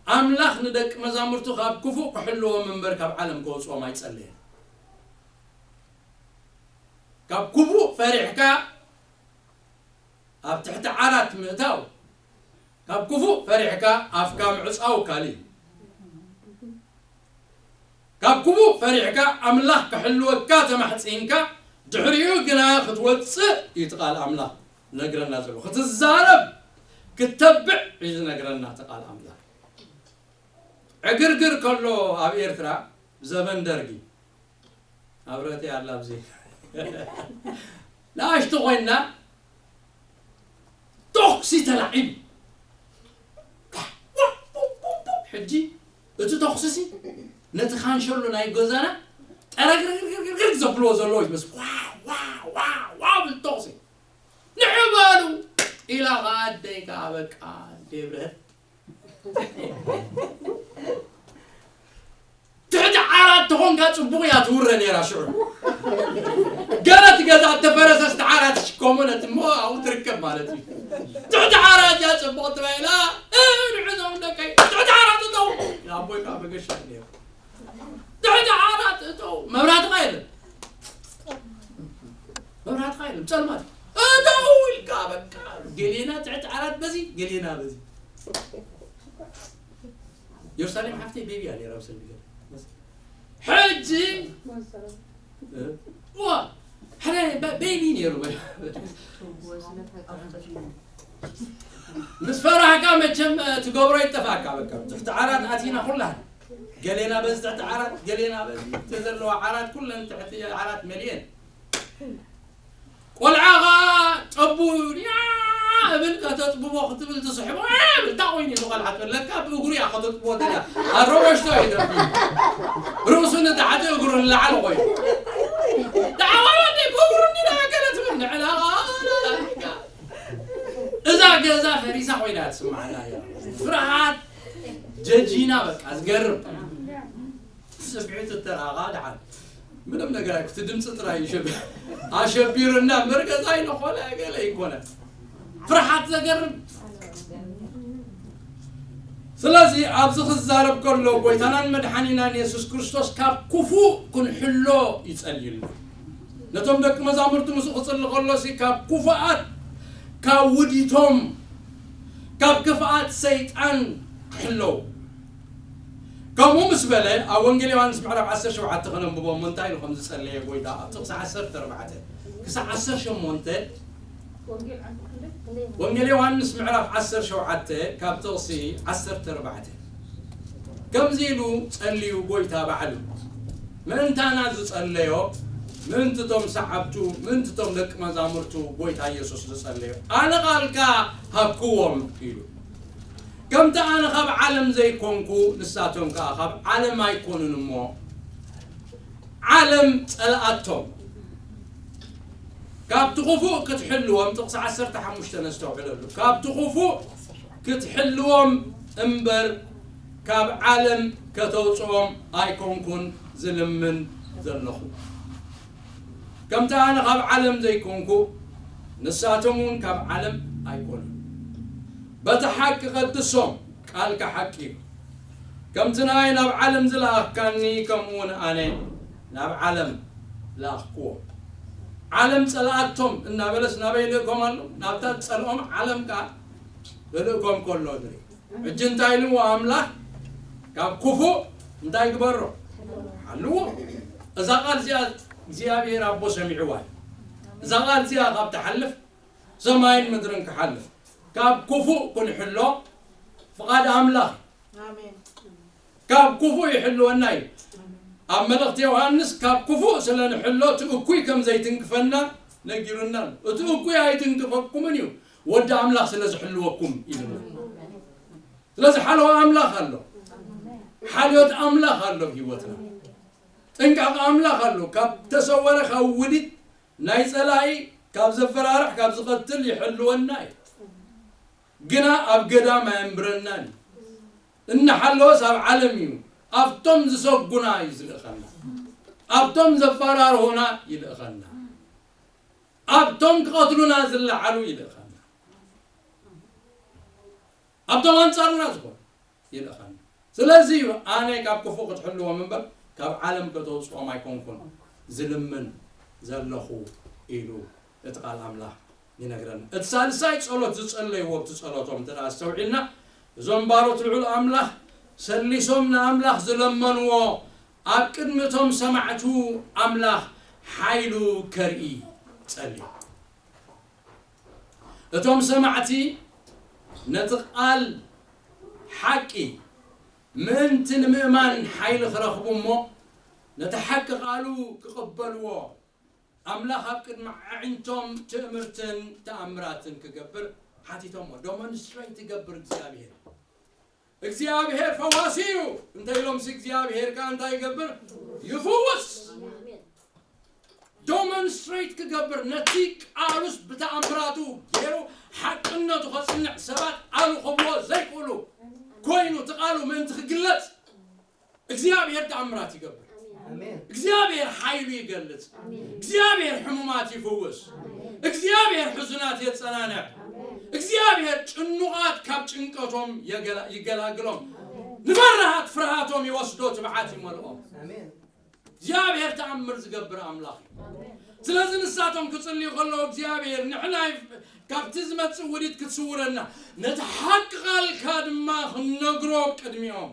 ኣምላኽ ንደቂ መዛሙርቱ ካብ ክፉእ ክሕልዎም እምበር ካብ ዓለም ከውጽኦም ኣይጸለየን። ካብ ክፉእ ፈሪሕካ ኣብ ትሕቲ ዓራት ምእታው፣ ካብ ክፉእ ፈሪሕካ ኣፍካ ምዕጻው ካልእ እዩ። ካብ ክፉእ ፈሪሕካ ኣምላኽ ክሕልወካ ተማሕጺንካ፣ ድሕሪኡ ግና ክትወጽእ እዩ እቲ ቃል ኣምላኽ ዝነግረና ዘሎ። ክትዛረብ፣ ክተብዕ እዩ ዝነግረና እቲ ቃል ኣምላኽ። ዕግርግር ከሎ ኣብ ኤርትራ ብዘበን ደርጊ ኣብረቲ ኣላ ኣብዚ ንኣሽቱ ኮይና ተኹሲ ተላዒሉ። ሕጂ እቲ ተኹሲሲ ነቲ ካንሸሎ ናይ ገዛና ጠረግርግርግርግር ዘብልዎ ዘለዉ ይመስል። ዋ ብል ተኹሲ ንዕበሉ ኢላ ኸዓ ኣደይ ከዓ በቃ ደብረት ትሕቲ ዓራት ተኾንካ ጽቡቕ እያ ትውረ ነይራ ሽዑ። ገለ እቲ ገዛ እተፈረሰ ትሕቲ ዓራት ትሽከሞ ነቲ እሞ ኣብኡ ትርከብ ማለት እዩ። ትሕቲ ዓራት እያ ጽቡቕ ትበይላ ንዕዞም ደቀይ ትሕቲ ዓራት እተው ኣቦይ ከዓ መገሻ ነይሩ። ትሕቲ ዓራት እተው መብራትኻ የለን። መብራትኻ የለን ጸልማት እተው ኢልካ በቃ ገሌና ትሕቲ ዓራት በዚ ገሌና በዚ የሩሳሌም ሓፍተይ ቤቢ እያ ነይራ ኣብ ሰልዲ ገለ ሕጂ ዋ ሓደ ቤቢ ነይሩ ምስ ፈራህካ መቸም ትገብሮ ይጠፋካ በቃ ትሕቲ ዓራት ኣቲና ኩላ ገሌና በዚ ትሕቲ ዓራት ገሌና በዚ እቲ ዘለዋ ዓራት ኩለን ትሕቲ ዓራት መሊየን ቆልዓ ኸዓ ጠቡ ያ እብል ከተጥብቦ ክትብል ትስሕቦ ብል እንታይ ኮይኑ እዚ ቆልዓ ትብል ለካ ብእግሩ እያ ከተጥብቦ ተላ ኣረበሽቶ እዩ ደቢ ርእሱ ንታሕቲ እግሩ ንላዕሊ ኮይኑ ተዓዋዋዲ ብእግሩ እንዲና ገለ ትብል ንዕላ እዛ ገዛ ፈሪሳ ኮይና ትስማዓና እያ ፍርሃት ጀጂና በቃ ዝገርም ስምዒት እተራኻ ደሓን ምንም ነገር ኣይኩቲ ድምፂ ጥራይ ይሸብ ኣሸቢሩና እምበር ገዛ ኣይነኾነ ገለ ኣይኮነ ፍርሓት ዘገርም ስለዚ ኣብዚ ክዛረብ ከሎ ጎይታናን መድሓኒናን የሱስ ክርስቶስ ካብ ክፉእ ክንሕሎ ይጸልዩልና ነቶም ደቂ መዛሙርቱ ምስኡ ክጽሊ ከሎሲ ካብ ክፉኣት ካብ ውዲቶም ካብ ክፍኣት ሰይጣን ክሕለው ከምኡ ምስ በለ ኣብ ወንጌል ዮሃንስ ምዕራፍ ዓሰርተ ሸውዓተ ከነንብቦ እሞ እንታይ ኢሉ ከም ዝጸለየ ጎይታ ኣብ ጥቕሲ ዓሰርተ ኣርባዕተ ክሳዕ ዓሰርተ ሸሞንተ ወንጌል ዮሃንስ ምዕራፍ ዓሰርተ ሸውዓተ ካብ ጥቕሲ ዓሰርተ ኣርባዕተ ከምዚ ኢሉ ጸልዩ ጎይታ ባዕሉ ምእንታና ዝጸለዮ ምእንትቶም ሰዓብቱ ምእንትቶም ደቂ መዛሙርቱ ጎይታ ኢየሱስ ዝጸለዮ ኣነ ቃልካ ሃብክዎም ኢሉ ከምቲ ኣነ ካብ ዓለም ዘይኮንኩ ንሳቶም ከኣ ካብ ዓለም ኣይኮኑን እሞ ዓለም ጸልኣቶም ካብቲ ክፉእ ክትሕልዎም ጥቕሲ ዓሰርተ ሓሙሽተ ነስተውዕለሉ ካብቲ ክፉእ ክትሕልዎም እምበር ካብ ዓለም ከተውፅኦም ኣይኮንኩን ዝልምን ዘለኹ ከምቲ ኣነ ካብ ዓለም ዘይኮንኩ ንሳቶም እውን ካብ ዓለም ኣይኮኑን በቲ ሓቂ ቀድሶም ቃልካ ሓቂ እዩ ከምቲ ንኣይ ናብ ዓለም ዝለኣኽካኒ ከምኡ እውን ኣነ ናብ ዓለም ለኣኽክዎ ዓለም ጸልኣቶም እናበለስ ናበይ ልእኮም ኣሎ ናብታ ጸልኦም ዓለም ከኣ ልእኮም ከሎ ንርኢ ሕጂ እንታይ ኢልዎ ኣምላኽ ካብ ክፉእ እንታይ ግበሮ ሓልዎ እዛ ቃል እዚኣ እግዚኣብሔር ኣቦ ሰሚዕዋ እዩ እዛ ቃል እዚኣ ካብ ትሓልፍ ሰማይን ምድርን ክሓልፍ ካብ ክፉእ ክንሕሎ ፍቓድ ኣምላኽ ካብ ክፉእ ይሕልወና እዩ ኣብ መልእኽቲ ዮሃንስ ካብ ክፉእ ስለ ንሕሎ እቲ እኩይ ከም ዘይትንክፈና ነጊሩና ኣሎ እቲ እኩይ ኣይትንክፈኩምን እዩ ወዲ ኣምላኽ ስለ ዝሕልወኩም ኢሉ ስለዚ ሓለዋ ኣምላኽ ኣሎ ሓልዮት ኣምላኽ ኣሎ ህይወትና ጥንቃቕ ኣምላኽ ኣሎ ካብ ተሰወረ ካብ ውዲት ናይ ጸላኢ ካብ ዘፈራርሕ ካብ ዝቐትል ይሕልወና እዩ ግና ኣብ ገዳም ኣየንብረናን እዩ እናሓለወስ ኣብ ዓለም እዩ ኣብቶም ዝሰጉና እዩ ዝልእኸና ኣብቶም ዘፈራርሁና ይልእኸና ኣብቶም ክቐትሉና ዝለዓሉ ይልእኸና ኣብቶም ኣንጻርና ዝኾኑ ይልእኸና ስለዚ እዩ ኣነ ካብ ክፉእ ክትሕልዎም እምበር ካብ ዓለም ከተውፅኦም ኣይኮንኩን ዝልምን ዘለኹ ኢሉ እቲ ቃል ኣምላኽ ይነግረና እቲ ሳልሳይ ጸሎት ዝጸለይዎ ኣብቲ ጸሎቶም እንተ ኣስተውዒልና እዞም ባሮት ልዑል ኣምላኽ ሰሊሶም ንኣምላኽ ዝለመንዎ ኣብ ቅድሚ እቶም ሰማዕቱ ኣምላኽ ሓይሉ ከርኢ ጸልዩ እቶም ሰማዕቲ ነቲ ቃል ሓቂ ምእንቲ ንምእማን ሓይሊ ክረኽቡ እሞ ነቲ ሓቂ ቃሉ ክቕበልዎ ኣምላኽ ኣብ ቅድሚ ኣዒንቶም ትእምርትን ተኣምራትን ክገብር ሓቲቶሞ። ዶሞንስትሬት ይገብር እግዚኣብሔር። እግዚኣብሔር ፈዋሲ እዩ እንተ ኢሎምሲ እግዚኣብሔር ከኣ እንታይ ይገብር? ይፍውስ። ዶሞንስትሬት ክገብር ነቲ ቃሉስ ብተኣምራቱ ገይሩ ሓቅነቱ ከጽንዕ ሰባት ኣሉ ክብሎ ዘይክእሉ ኮይኑ እቲ ቃሉ ምእንቲ ክግለጽ እግዚኣብሔር ተኣምራት ይገብር። እግዚኣብሔር ሓይሉ ይገልጽ። እግዚኣብሔር ሕሙማት ይፍውስ። እግዚኣብሔር ሕዙናት የጸናንዕ። እግዚኣብሔር ጭኑቓት ካብ ጭንቀቶም የገላ- ይገላግሎም። ንፈራሃት ፍርሃቶም ይወስዶ፣ ትብዓት ይመልኦም። እግዚኣብሔር ተኣምር ዝገብር ኣምላኽ እዩ። ስለዚ ንሳቶም ክጽልዩ ከለዉ እግዚኣብሔር ንሕና ይፍ- ካብቲ ዝመጽእ ውዲት ክትስውረና ነቲ ሓቂ ቃልካ ድማ ክንነግሮ ቅድሚኦም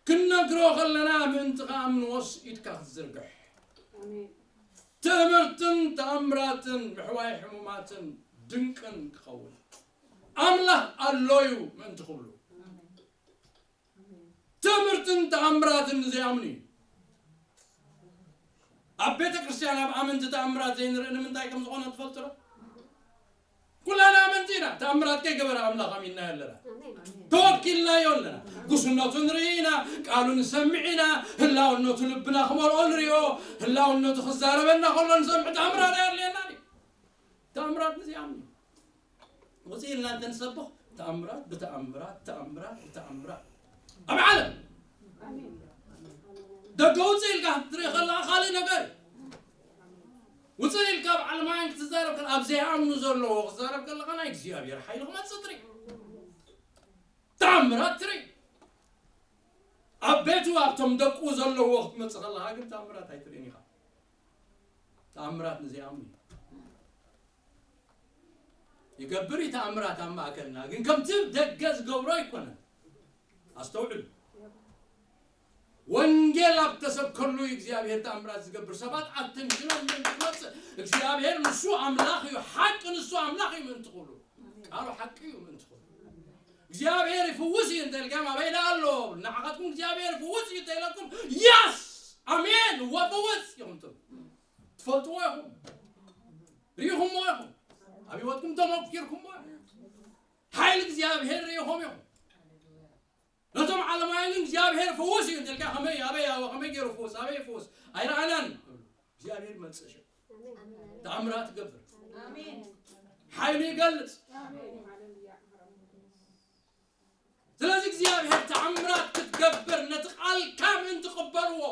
ክንነግሮ ከለና ምእንቲ ከኣምንዎስ ኢድካ ክትዝርግሕ ትእምርትን ተኣምራትን ምሕዋይ ሕሙማትን ድንቅን ክኸውን ኣምላኽ ኣሎ እዩ ምእንቲ ክብሉ ትምህርትን ተኣምራትን ንዘይኣምኑ እዩ። ኣብ ቤተ ክርስቲያን ኣብ ኣመንቲ ተኣምራት ዘይንርኢ ንምንታይ ከም ዝኾነ ትፈልጡ ዶ? ኩላና ኣመንቲ ኢና። ተኣምራት ከይገበረ ኣምላኽ ኣሚንና ኣለና። ተወኪልናዮ ኣለና። ጉስነቱ ንርኢ ኢና፣ ቃሉ ንሰምዕ ኢና፣ ህላውነቱ ልብና ክመልኦ ንሪኦ፣ ህላውነቱ ክዛረበና ከሎ ንሰምዕ። ተኣምራት ኣየድልየናን እዩ። ተኣምራት ንዘይኣምኑ እዩ። ውፅእ ኢልና እንተንሰብኽ ተኣምራት ብተኣምራት ተኣምራት ብተኣምራት ኣብ ዓለም ደገ ውፅእ ኢልካ ትርኢ ከለካ ካልእ ነገር እዩ። ውፅእ ኢልካ ኣብ ዓለማውያን ክትዛረብ ከለ ኣብ ዘይኣምኑ ዘለዎ ክትዛረብ ከለካ ናይ እግዚኣብሔር ሓይሊ ክመፅእ ትርኢ። ተኣምራት ትርኢ። ኣብ ቤቱ ኣብቶም ደቁ ዘለዎ ክትመፅእ ከለካ ግን ተኣምራት ኣይትርእን ኢኻ። ተኣምራት ንዘይኣምኑ እዩ። ይገብር እዩ ተኣምራት ኣብ ማእከልና፣ ግን ከምቲ ደገ ዝገብሮ ኣይኮነን። ኣስተውዕሉ። ወንጌል ኣብ ተሰብከሉ እዩ እግዚኣብሔር ተኣምራት ዝገብር። ሰባት ኣተንሽኖም ምእንቲ ክመጽእ እግዚኣብሔር ንሱ ኣምላኽ እዩ፣ ሓቂ ንሱ ኣምላኽ እዩ ምእንቲ ኩሉ። ቃሉ ሓቂ እዩ ምእንቲ ኩሉ። እግዚኣብሔር ይፍውስ እዩ እንተ ኢልካዮም ኣበይ ደኣ ኣሎ? ንዓኻትኩም እግዚኣብሔር ይፍውስ እዩ እንተ ኢለኩም የስ ኣሜን እወ ፍውስ ኢኹም ትብሉ። ትፈልጥዎ ኢኹም። ርኢኹምዎ ኢኹም። ኣብ ህይወትኩም ተመኪርኩምዎ ኢኹም። ሓይሊ እግዚኣብሔር ርኢኹም ኢኹም። ነቶም ዓለማውያን ግን እግዚኣብሔር ፍውስ እዩ እንተልካ ከመይ ኣበይ ኣበ ከመይ ገይሩ ፍውስ ኣበይ ፍውስ ኣይረኣናን ይብሉ። እግዚኣብሔር ይመጽእ ሽዑ ተኣምራት ይገብር። ሓይሉ ይገልጽ። ስለዚ እግዚኣብሔር ተኣምራት ክትገብር ነቲ ቃልካ ምእንቲ ቅበልዎ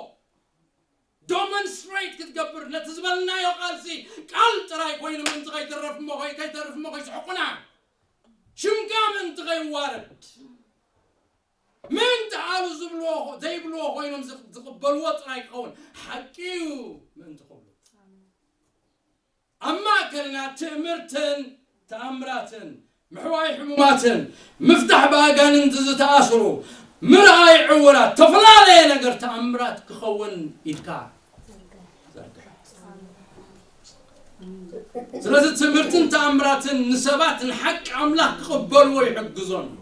ዶመንስትሬት ክትገብር ነቲ ዝበልናዮ ቃልሲ ቃል ጥራይ ኮይኑ ምእንቲ ከይትረፍ እሞ ከይ- ከይተርፍ እሞ ከይስሕቁና ሽምካ ምእንቲ ከይዋረድ ምእንቲ ኣሉ ዝብልዎ ዘይብልዎ ኮይኖም ዝቅ- ዝቅበልዎ ጥራይ ክኸውን ሓቂ እዩ ምእንቲ ክብሉ ኣብ ማእከልና ትእምርትን ተኣምራትን ምሕዋይ ሕሙማትን ምፍታሕ ብኣጋንንቲ ዝተኣስሩ ምርኣይ ዕውራት ተፈላለየ ነገር ተኣምራት ክኸውን ኢድካ ዘርግሕ። ስለዚ ትምህርትን ተኣምራትን ንሰባት ንሓቂ ኣምላኽ ክቕበልዎ ይሕግዞም እዩ።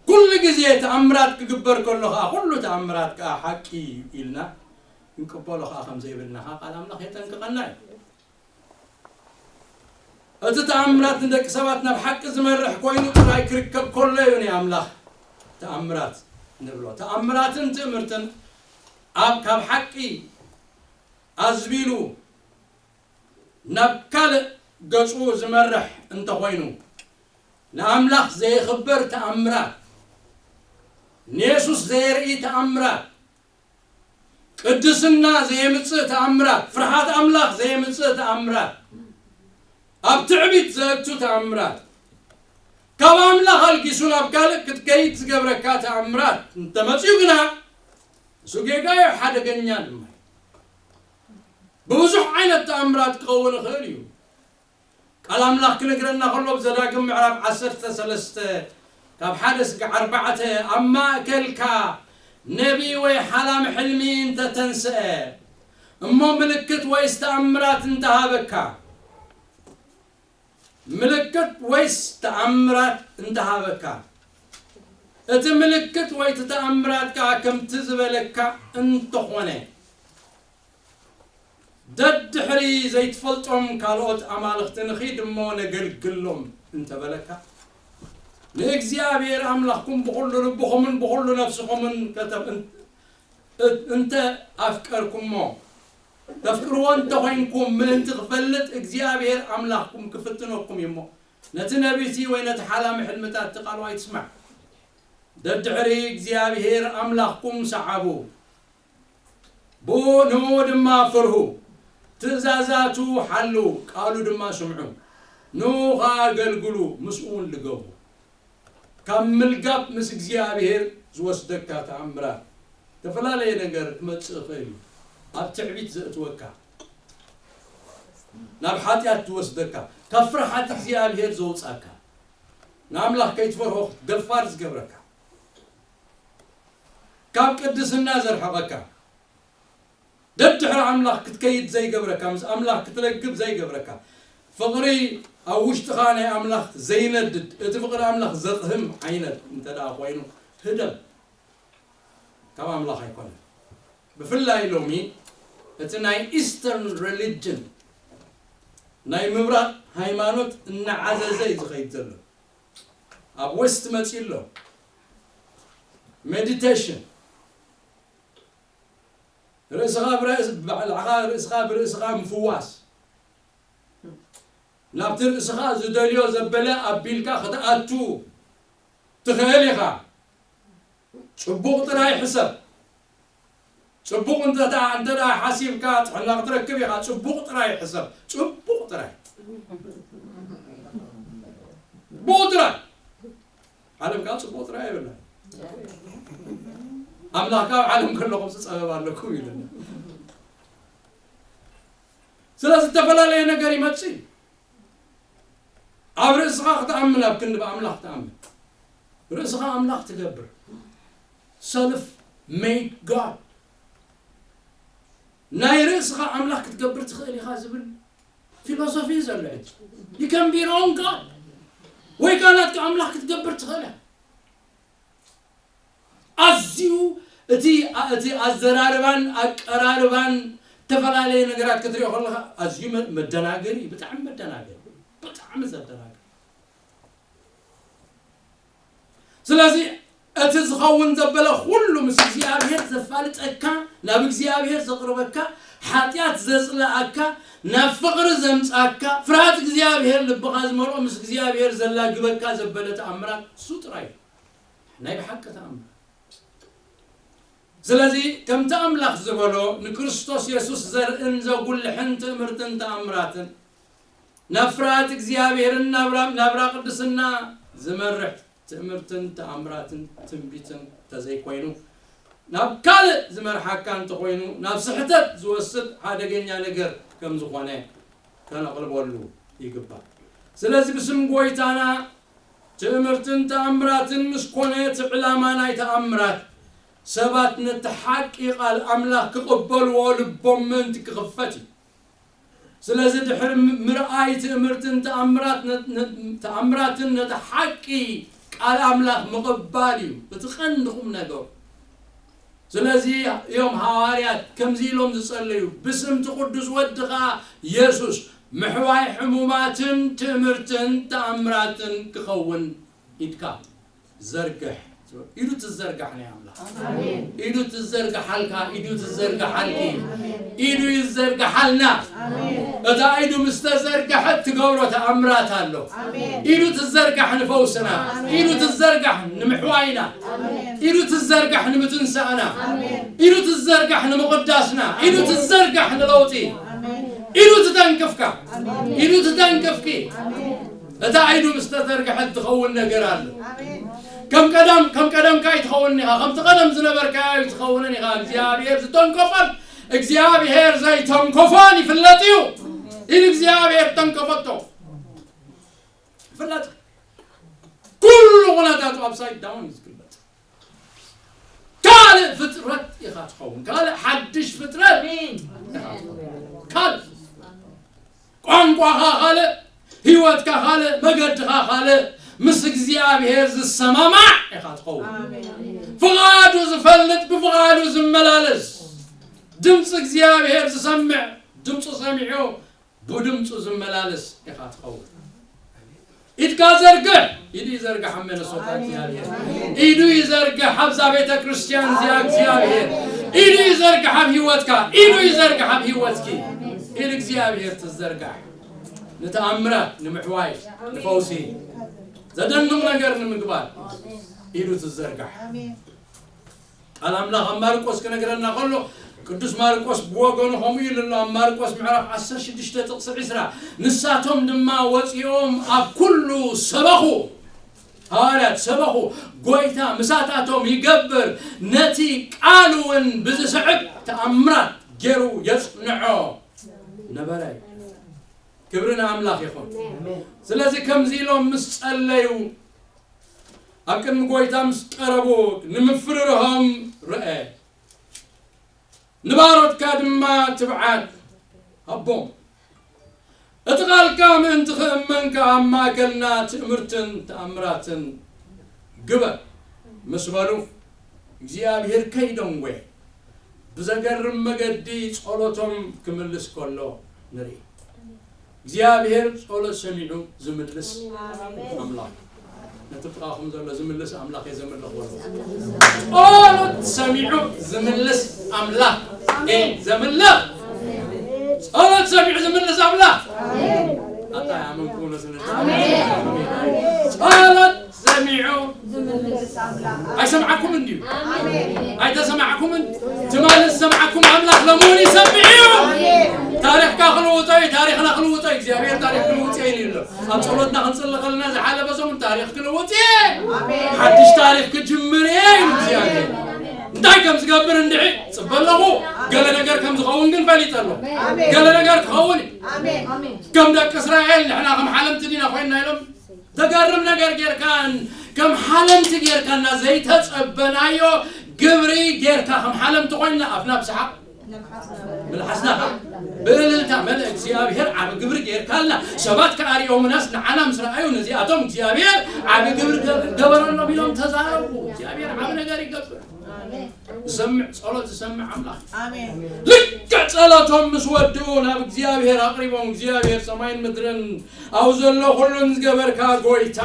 ኩሉ ግዜ ተኣምራት ክግበር ከሎ ከዓ ኩሉ ተኣምራት ከዓ ሓቂ እዩ ኢልና ክንቅበሎ ከዓ ከም ዘይብልና ከዓ ቃል ኣምላኽ የጠንቅቐና እዩ። እቲ ተኣምራት ንደቂ ሰባት ናብ ሓቂ ዝመርሕ ኮይኑ ጥራይ ክርከብ ከሎ እዩ ናይ ኣምላኽ ተኣምራት ንብሎ። ተኣምራትን ትእምርትን ኣብ ካብ ሓቂ ኣዝቢሉ ናብ ካልእ ገጹ ዝመርሕ እንተኾይኑ ንኣምላኽ ዘየኽብር ተኣምራት ንየሱስ ዘየርኢ ተኣምራት ቅድስና ዘየምጽእ ተኣምራት ፍርሃት ኣምላኽ ዘየምጽእ ተኣምራት ኣብ ትዕቢት ዘእቱ ተኣምራት ካብ ኣምላኽ ኣልጊሱ ናብ ካልእ ክትከይድ ዝገብረካ ተኣምራት እንተመጽኡ ግና እሱ ጌጋ እዩ ሓደገኛ ድማ እዩ። ብብዙሕ ዓይነት ተኣምራት ክኸውን ይኽእል እዩ። ቃል ኣምላኽ ክነግረና ከሎ ብዘዳግም ምዕራፍ ዓሰርተ ሰለስተ ካብ ሓደ ስጋዕ ኣርባዕተ ኣብ ማእከልካ ነቢ ወይ ሓላም ሕልሚ እንተተንስአ እሞ ምልክት ወይ ዝተኣምራት እንተሃበካ ምልክት ወይስ ተኣምራት እንተሃበካ፣ እቲ ምልክት ወይ እቲ ተኣምራት ከኣ ከምቲ ዝበለካ እንተኾነ፣ ደድሕሪ ዘይትፈልጦም ካልኦት ኣማልኽቲ ንኺድ እሞ ነገልግሎም እንተበለካ፣ ንእግዚኣብሔር ኣምላኽኩም ብኹሉ ልብኹምን ብኹሉ ነፍስኹምን ከተ-፣ እን-፣ እን-፣ እንተ ኣፍቀርኩሞ፣ ተፍቅርዎ እንተኾይንኩም፣ ምእንቲ ክፈልጥ እግዚኣብሔር ኣምላኽኩም ክፍትነኩም እዩ እሞ፣ ነቲ ነቢቲ ወይ ነቲ ሓላሚ ሕልምታት እቲ ቃሉ ኣይትስማዕ። ደድሕሪ እግዚኣብሔር ኣምላኽኩም ሰዓቡ። ብኡ ንኡ ድማ ፍርሁ፣ ትእዛዛቱ ሓልዉ፣ ቃሉ ድማ ስምዑ። ንኡ ኸኣ ኣገልግሉ፣ ምስኡ እውን ልገቡ። ካብ ምልጋብ ምስ እግዚኣብሔር ዝወስደካ ተኣምራት፣ ዝተፈላለየ ነገር ክመጽእ ይኽእል እዩ። ኣብ ትዕቢት ዘእትወካ፣ ናብ ሓጢኣት ዝወስደካ፣ ካብ ፍርሓት እግዚኣብሔር ዘውጻካ፣ ንኣምላኽ ከይትፈርሆ ደፋር ዝገብረካ፣ ካብ ቅድስና ዘርሕቐካ፣ ደድሕሪ ኣምላኽ ክትከይድ ዘይገብረካ፣ ምስ ኣምላኽ ክትለግብ ዘይገብረካ፣ ፍቕሪ ኣብ ውሽጥኻ ናይ ኣምላኽ ዘይነድድ፣ እቲ ፍቕሪ ኣምላኽ ዘቕህም ዓይነት እንተ ደኣ ኮይኑ፣ ህደም። ካብ ኣምላኽ ኣይኮነን። ብፍላይ ሎሚ እቲ ናይ ኢስተርን ሪሊጅን፣ ናይ ምብራቕ ሃይማኖት እናዓዘዘ እዩ ዝኸይድ ዘሎ። ኣብ ዌስት መጺኡ ኣሎ። ሜዲቴሽን፣ ርእስኻ ብራእስ-፣ ባዕልኻ ርእስኻ ብርእስኻ ምፍዋስ፣ ናብቲ ርእስኻ ዝደልዮ ዘበለ ኣቢልካ ክትኣቱ ትኽእል ኢኻ። ጽቡቕ ጥራይ ሕሰብ። ጽቡቕ እንተ ደኣ፣ እንተ ደኣ ሓሲብካ ጥዕና ክትረክብ ኢኻ። ጽቡቕ ጥራይ ሕሰብ። ጽቡቕ ጥራይ። ጽቡቕ ጥራይ። ዓለም ከዓ ጽቡቕ ጥራይ ኣይብላን። ኣምላኽ ካብ ዓለም ከለኹም ጸበብ ኣለኩም ይብለና። ስለዚ ዝተፈላለየ ነገር ይመጽእ እዩ። ኣብ ርእስኻ ክትኣምን፣ ኣብ ክንዲ ብኣምላኽ ክትኣምን። ርእስኻ ኣምላኽ ትገብር። ሰልፍ ሜድ ጋድ። ናይ ርእስኻ ኣምላኽ ክትገብር ትኽእል ኢኻ ዝብል ፊሎሶፊ እዩ ዘሎ ሕጂ። You can be your own God። ወይ ከኣ ናትካ ኣምላኽ ክትገብር ትኽእል ኢኻ። ኣዝዩ እቲ፣ እቲ ኣዘራርባን ኣቀራርባን ዝተፈላለየ ነገራት ክትሪኦ ከለኻ ኣዝዩ መ-፣ መደናገሪ እዩ። ብጣዕሚ መደናገሪ። ብጣዕሚ ዘደናግር። ስለዚ እቲ ዝኸውን ዘበለ ኩሉ ምስ እግዚኣብሔር ዘፋልጠካ፣ ናብ እግዚኣብሔር ዘቕርበካ፣ ሓጢኣት ዘጽልኣካ፣ ናብ ፍቕሪ ዘምጻካ፣ ፍርሃት እግዚኣብሔር ልብኻ ዝመልኦ ምስ እግዚኣብሔር ዘላግበካ ዘበለ ተኣምራት እሱ ጥራይ እዩ። ናይ ብሓቂ ተኣምራት። ስለዚ ከምቲ ኣምላኽ ዝበሎ ንክርስቶስ የሱስ ዘርእን ዘጉልሕን ትእምርትን ተኣምራትን፣ ናብ ፍርሃት እግዚኣብሔርን ናብራ፣ ናብራ ቅድስና ዝመርሕ ትእምርትን ተኣምራትን ትንቢትን እንተዘይኮይኑ፣ ናብ ካልእ ዝመርሓካ እንተኾይኑ፣ ናብ ስሕተት ዝወስድ ሓደገኛ ነገር ከም ዝኾነ ከነቕልበሉ ይግባእ። ስለዚ ብስም ጎይታና ትእምርትን ተኣምራትን ምስ ኮነ፣ እቲ ዕላማ ናይ ተኣምራት ሰባት ነቲ ሓቂ ቃል ኣምላኽ ክቕበልዎ ልቦም ምእንቲ ክኽፈት እዩ። ስለዚ ድሕሪ ም-፣ ምርኣይ ትእምርትን ተኣምራት ነ-፣ ነ-፣ ተኣምራትን ነቲ ሓቂ ቃል ኣምላኽ ምቕባል እዩ እቲ ቀንዲ ቁም ነገሩ። ስለዚ እዮም ሃዋርያት ከምዚ ኢሎም ዝጸለዩ፣ "ብስም እቲ ቅዱስ ወድኻ የሱስ ምሕዋይ ሕሙማትን ትእምርትን ተኣምራትን ክኸውን ኢድካ ዘርግሕ." ኢዱ ትዘርጋሕ ናይ ኣምላኽ። ኣሜን። ኢዱ ትዘርግሓልካ፣ ኢዱ ትዘርግሓልኪ። ኣሜን። ኢዱ ይዘርግሓልና። ኣሜን። እታ ኢዱ ምስ ተዘርግሐት ትገብሮ ተኣምራት ኣሎ። ኣሜን። ኢዱ ትዘርጋሕ ንፈውስና። ኣሜን። ኢዱ ትዘርጋሕ ንምሕዋይና። ኣሜን። ኢዱ ትዘርጋሕ ንምትንሳእና። ኣሜን። ኢዱ ትዘርጋሕ ንምቕዳስና። ኢዱ ኣሜን። ትዘርጋሕ ንለውጢ። ኣሜን። ኢዱ ትተንክፍካ። ኣሜን። ኢዱ ትተንክፍኪ። ኣሜን። እታ ኢዱ ምስ ተዘርግሐት ትኸውን ነገር ኣሎ። ኣሜን። ከም ቀደም፣ ከም ቀደምካ ኣይትኸውን ኢኻ። ከምቲ ቀደም ዝነበርካዮ ኣይትኸውንን ኢኻ። እግዚኣብሔር ዝተንከፎን እግዚኣብሔር ዘይተንከፎን ይፍለጥ እዩ። ኢድ እግዚኣብሔር ተንከፈቶ። ይፍለጥ። ኩሉ ኩነታቱ ኣፕሳይድ ዳውን እዩ ዝግለጥ። ካልእ ፍጥረት ኢኻ ትኸውን። ካልእ ሓድሽ ፍጥረት። ኣሜን። ካልእ ቋንቋኻ ካልእ፣ ህይወትካ ካልእ፣ መገድኻ ካልእ፣ ምስ እግዚኣብሔር ዝሰማማዕ ኢኻ ትኸውን። ፍቓዱ ዝፈልጥ፣ ብፍቓዱ ዝመላለስ፣ ድምፂ እግዚኣብሔር ዝሰምዕ፣ ድምፁ ሰሚዑ ብድምፁ ዝመላለስ ኢኻ ትኸውን። ኢድካ ዘርግሕ፣ ኢዱ ይዘርግሕ። ኣሜን። ሶታ እግዚኣብሔር ኢዱ ይዘርግሕ ኣብዛ ቤተ ክርስቲያን እዚኣ። እግዚኣብሔር ኢዱ ይዘርግሕ ኣብ ህይወትካ፣ ኢዱ ይዘርግሕ ኣብ ህይወትኪ። ኢድ እግዚኣብሔር ትዘርጋሕ ንተኣምራት ንምሕዋይ፣ ንፈውሲ፣ ዘደንቕ ነገር ንምግባር ኢዱ ትዘርጋሕ። ቃል ኣምላኽ ኣብ ማርቆስ ክነግረና ከሎ፣ ቅዱስ ማርቆስ ብወገኑ ከምኡ ኢሉ ኣሎ። ኣብ ማርቆስ ምዕራፍ ዓሰርተ ሽዱሽተ ጥቕሲ ዕስራ፣ ንሳቶም ድማ ወፂኦም ኣብ ኩሉ ሰበኹ፣ ሃዋርያት ሰበኹ፣ ጎይታ ምሳታቶም ይገብር፣ ነቲ ቃል እውን ብዝስዕብ ተኣምራት ገይሩ የጽንዖ ነበረ። ክብሪ ንኣምላኽ ይኹን። ስለዚ ከምዚ ኢሎም ምስ ጸለዩ፣ ኣብ ቅድሚ ጎይታ ምስ ቀረቡ፣ ንምፍርርሆም ርአ። ንባሮትካ ድማ ትብዓት ሃቦም። እቲ ቃልካ ምእንቲ ክእመን ከኣ ኣብ ማእከልና ትእምርትን ተኣምራትን ግበር ምስ በሉ፣ እግዚኣብሔር ከይደንጎየ ብዘገርም መገዲ ጸሎቶም ክምልስ ከሎ ንርኢ። እግዚኣብሔር ጸሎት ሰሚዑ ዝምልስ ኣምላኽ። ነቲ ጥቓኹም ዘሎ ዝምልስ ኣምላኽ እየ ዘምልኽ በሎ። ጸሎት ሰሚዑ ዝምልስ ኣምላኽ እየ ዘምልኽ። ጸሎት ሰሚዑ ዝምልስ ኣምላኽ። ኣታ ያመንኩ ነው ስንል። ጸሎት ሰሚዑ ዝምልስ ኣምላኽ። ኣይሰምዓኩም እንድዩ? ኣሜን። ኣይተሰማዕኩምን? ትማሊ ዝሰምዓኩም ኣምላኽ ሎሚ እውን ይሰምዕ እዩ። ኣሜን። ታሪኽካ ክልውጦ እዩ፣ ታሪኽና ክልውጦ እዩ። እግዚኣብሔር ታሪኽ ክልውጥ እየ ኢሉ ኣሎ። ኣብ ጸሎትና ክንጽሊ ከለና ዝሓለፈ ሰሙን ታሪኽ ክልውጥ እየ። ኣሜን። ሓድሽ ታሪኽ ክጅምር እየ ኢሉ እግዚኣብሔር። እንታይ ከም ዝገብር እንድዒ ጽበ ኣለኹ። ገለ ነገር ከም ዝኸውን ግን ፈሊጠ ኣለኹ። ኣሜን። ገለ ነገር ክኸውን እዩ። ኣሜን። ከም ደቂ እስራኤል ንሕና ከም ሓለምቲ ዲና ኮይንና ኢሎም ተገርም ነገር ጌርካን ከም ሓለምቲ ጌርካና ዘይተጸበናዮ ግብሪ ጌርካ ከም ሓለምቲ ኮይንና ኣፍና ብሰሓቕ መልሓስና ብእልልታ መልእ እግዚኣብሔር ዓቢ ግብሪ ጌርካልና። ሰባት ከኣ ሪኦምናስ ንዓና ምስ ረኣዩ ነዚኣቶም እግዚኣብሔር ዓቢ ግብሪ ገ-፣ ገበረሎም ኢሎም ተዛረቡ። እግዚኣብሔር ዓቢ ነገር ይገብር። ዝሰምዕ ጸሎት ዝሰምዕ ኣምላኽ። ኣሜን። ልክዕ ጸሎቶም ምስ ወድኡ ናብ እግዚኣብሔር ኣቕሪቦም፣ እግዚኣብሔር ሰማይን ምድርን ኣብ ዘሎ ኩሉን ዝገበርካ ጎይታ፣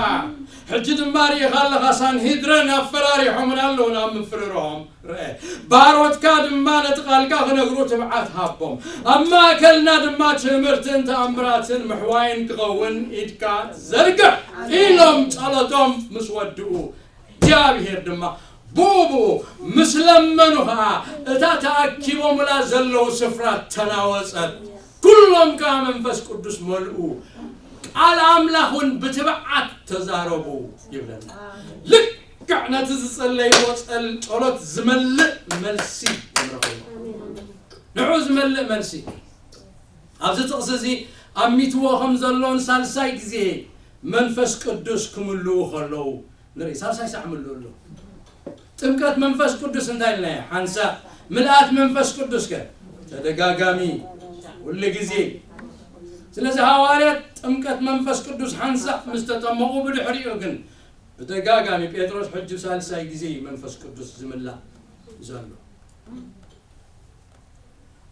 ሕጂ ድማ ርኢኻ ኣለኻ፣ ሳንሂድረን ኣፈራሪሖምን ኣለዉ ናብ ምፍርርሆም። ርአ፣ ባሮትካ ድማ ነቲ ቃልካ ክነግሩ ትብዓት ሃቦም። ኣብ ማእከልና ድማ ትእምርትን ተኣምራትን ምሕዋይን ክኸውን ኢድካ ዘርግሕ ኢሎም ጸሎቶም ምስ ወድኡ፣ እግዚኣብሔር ድማ ብኡ ብኡ ምስ ለመኑ ኸዓ፣ እታ ተኣኪቦምላ ዘለዉ ስፍራ ተናወጸት። ኩሎም ከኣ መንፈስ ቅዱስ መልኡ፣ ቃል ኣምላኽ እውን ብትብዓት ተዛረቡ ይብለና። ልክዕ ነቲ ዝጸለይዎ ጸል-፣ ጸሎት ዝመልእ መልሲ ንረኽቦ። ንዑ ዝመልእ መልሲ። ኣብዚ ጥቕሲ እዚ ኣሚትዎ ከም ዘሎን ሳልሳይ ግዜ መንፈስ ቅዱስ ክምልኡ ከለዉ ንርኢ። ሳልሳይ ሳዕ ምልኡ ኣሎ። ጥምቀት መንፈስ ቅዱስ እንታይ ኢልናዮ? ሓንሳእ። ምልኣት መንፈስ ቅዱስ ከ? ተደጋጋሚ፣ ኩሉ ግዜ። ስለዚ ሃዋርያት ጥምቀት መንፈስ ቅዱስ ሓንሳእ ምስ ተጠመቑ፣ ብድሕሪኡ ግን ብተደጋጋሚ ጴጥሮስ ሕጂ ሳልሳይ ግዜ እዩ መንፈስ ቅዱስ ዝምላእ ዘሎ።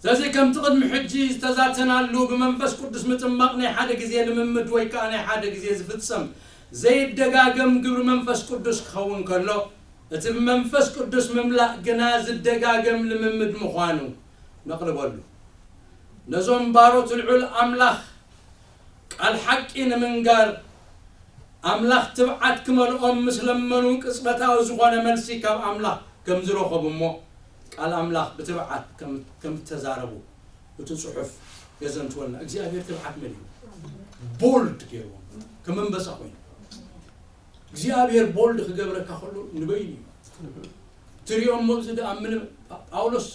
ስለዚ ከምቲ ቅድሚ ሕጂ ዝተዛተናሉ ብመንፈስ ቅዱስ ምጥማቕ ናይ ሓደ ግዜ ልምምድ ወይ ከኣ ናይ ሓደ ግዜ ዝፍጸም ዘይደጋገም ግብሪ መንፈስ ቅዱስ ክኸውን ከሎ፣ እቲ ብመንፈስ ቅዱስ ምምላእ ግና ዝደጋገም ልምምድ ምዃኑ ነቕርበሉ። ነዞም ባሮት ልዑል ኣምላኽ ቃል ሓቂ ንምንጋር ኣምላኽ ትብዓት ክመልኦም ምስ ለመኑ፣ ቅጽበታዊ ዝኾነ መልሲ ካብ ኣምላኽ ከም ዝረኸቡ እሞ፣ ቃል ኣምላኽ ብትብዓት ከም፣ ከም እተዛረቡ እቲ ጽሑፍ የዘንትወልና። እግዚኣብሔር ትብዓት መሊኡ፣ ቦልድ ገይርዎም፣ ከም ኣንበሳ ኮይኑ። እግዚኣብሔር ቦልድ ክገብረካ ከሎ ንበይኑ እዩ። ትሪኦም ኣብዚ ደኣ ምን ጳውሎስ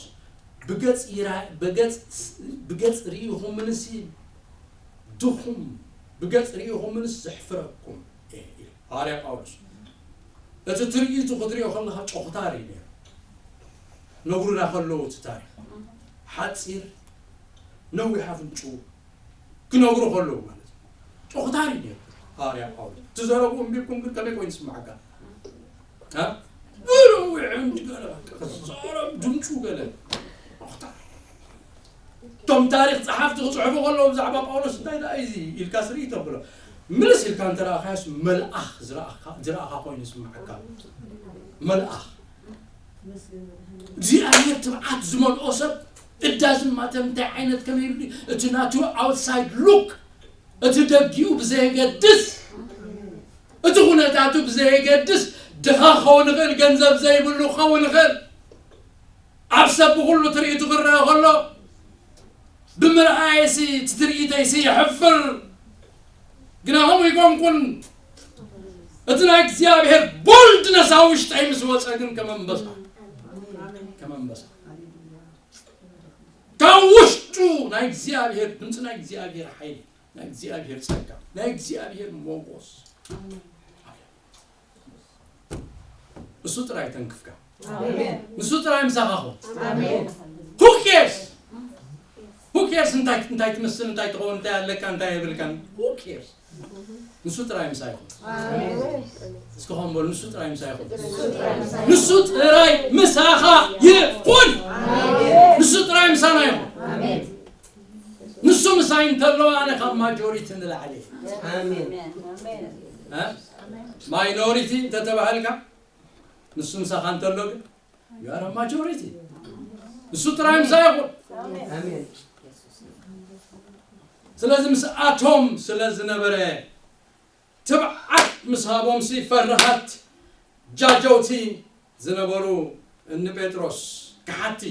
ብገጽ ይራ-፣ ብገጽ፣ ብገጽ ርኢኹምንሲ ድኹም፣ ብገጽ ርኢኹምንስ ዘሕፍረኩም እየ ኢሉ ሃዋርያ ጳውሎስ። እቲ ትርኢቱ ክትሪኦ ከለኻ ጨኹታር እዩ ነይሩ። ነግሩና ከለዉ እቲ ታሪኽ። ሓጺር፣ ነዊሕ ኣፍንጭኡ ክነግሩ ከለዉ ማለት እዩ። ጦኽታር እዩ ነይሩ ሃዋርያ ጳውሎስ። እቲ ዘረብኡ ኣንቢብኩም ግን ከመይ ኮይኑ ይስምዓካ? እ? ብርዊዕን ገለ በቃ ክዛረብ ድምፁ ገለ ጦኽታር። እቶም ታሪኽ ጸሓፍቲ ክጽሕፉ ከለዉ ብዛዕባ ጳውሎስ እንታይ ደኣ እዩ እዚ ኢልካ ስርኢ ተብሎ። ምልስ ኢልካ እንተ ረኣኻዮስ መልኣኽ ዝረኣኻ፣ ዝረኣኻ ኮይኑ ይስምዓካ። መልኣኽ። እግዚኣብሔር ትብዓት ዝመልኦ ሰብ እዳዝማተ እንታይ ዓይነት ከመይ ኢሉ እቲ ናቱ ኣውትሳይድ ሉክ፣ እቲ ደጊኡ ብዘየገድስ፣ እቲ ኩነታቱ ብዘየገድስ፣ ድኻ ክኸውን ይኽእል፣ ገንዘብ ዘይብሉ ክኸውን ይኽእል። ኣብ ሰብ ብኹሉ ትርኢቱ ክረአ ከሎ፣ ብምርኣየሲ እቲ ትርኢተይሲ የሕፍር። ግና ከምኡ ይኮንኩን። እቲ ናይ እግዚኣብሔር ቦልድነስ ኣብ ውሽጠይ ምስ ወጸ ግን ከም ኣንበሳ፣ ከም ኣንበሳ። ካብ ውሽጡ ናይ እግዚኣብሔር ድምፂ፣ ናይ እግዚኣብሔር ሓይሊ፣ ናይ እግዚኣብሔር ጸጋ፣ ናይ እግዚኣብሔር ሞጎስ። እሱ ጥራይ ተንክፍካ። ኣሜን። ንሱ ጥራይ ምሳኻ ኹን። ኣሜን። Who cares? Who cares? እንታይ፣ እንታይ ትመስል፣ እንታይ ትኸውን፣ እንታይ ኣለካ፣ እንታይ የብልካን? Who cares? ንሱ ጥራይ ምሳይ ይኹን። ኣሜን። እስኪ ኾን በሉ፣ ንሱ ጥራይ ምሳይ ይኹን። ንሱ ጥራይ ምሳኻ ይኹን። ኣሜን። ንሱ ጥራይ ምሳና ይኹን። ኣሜን። ንሱ ምሳይ እንተሎ ኣነ ካብ ማጆሪቲ ንላዕሊ እየ። ኣሜን። እ? ማይኖሪቲ እንተተባህልካ ንሱ ምሳኻ እንተሎ ግን you are a majority። ንሱ ጥራይ ምሳይ ይኹን። ኣሜን። ስለዚ ምስኣቶም ስለ ዝነበረ ትብዓት ምስ ሃቦምሲ ፈርሃት ጃጀውቲ ዝነበሩ እኒ ጴጥሮስ ከሓቲ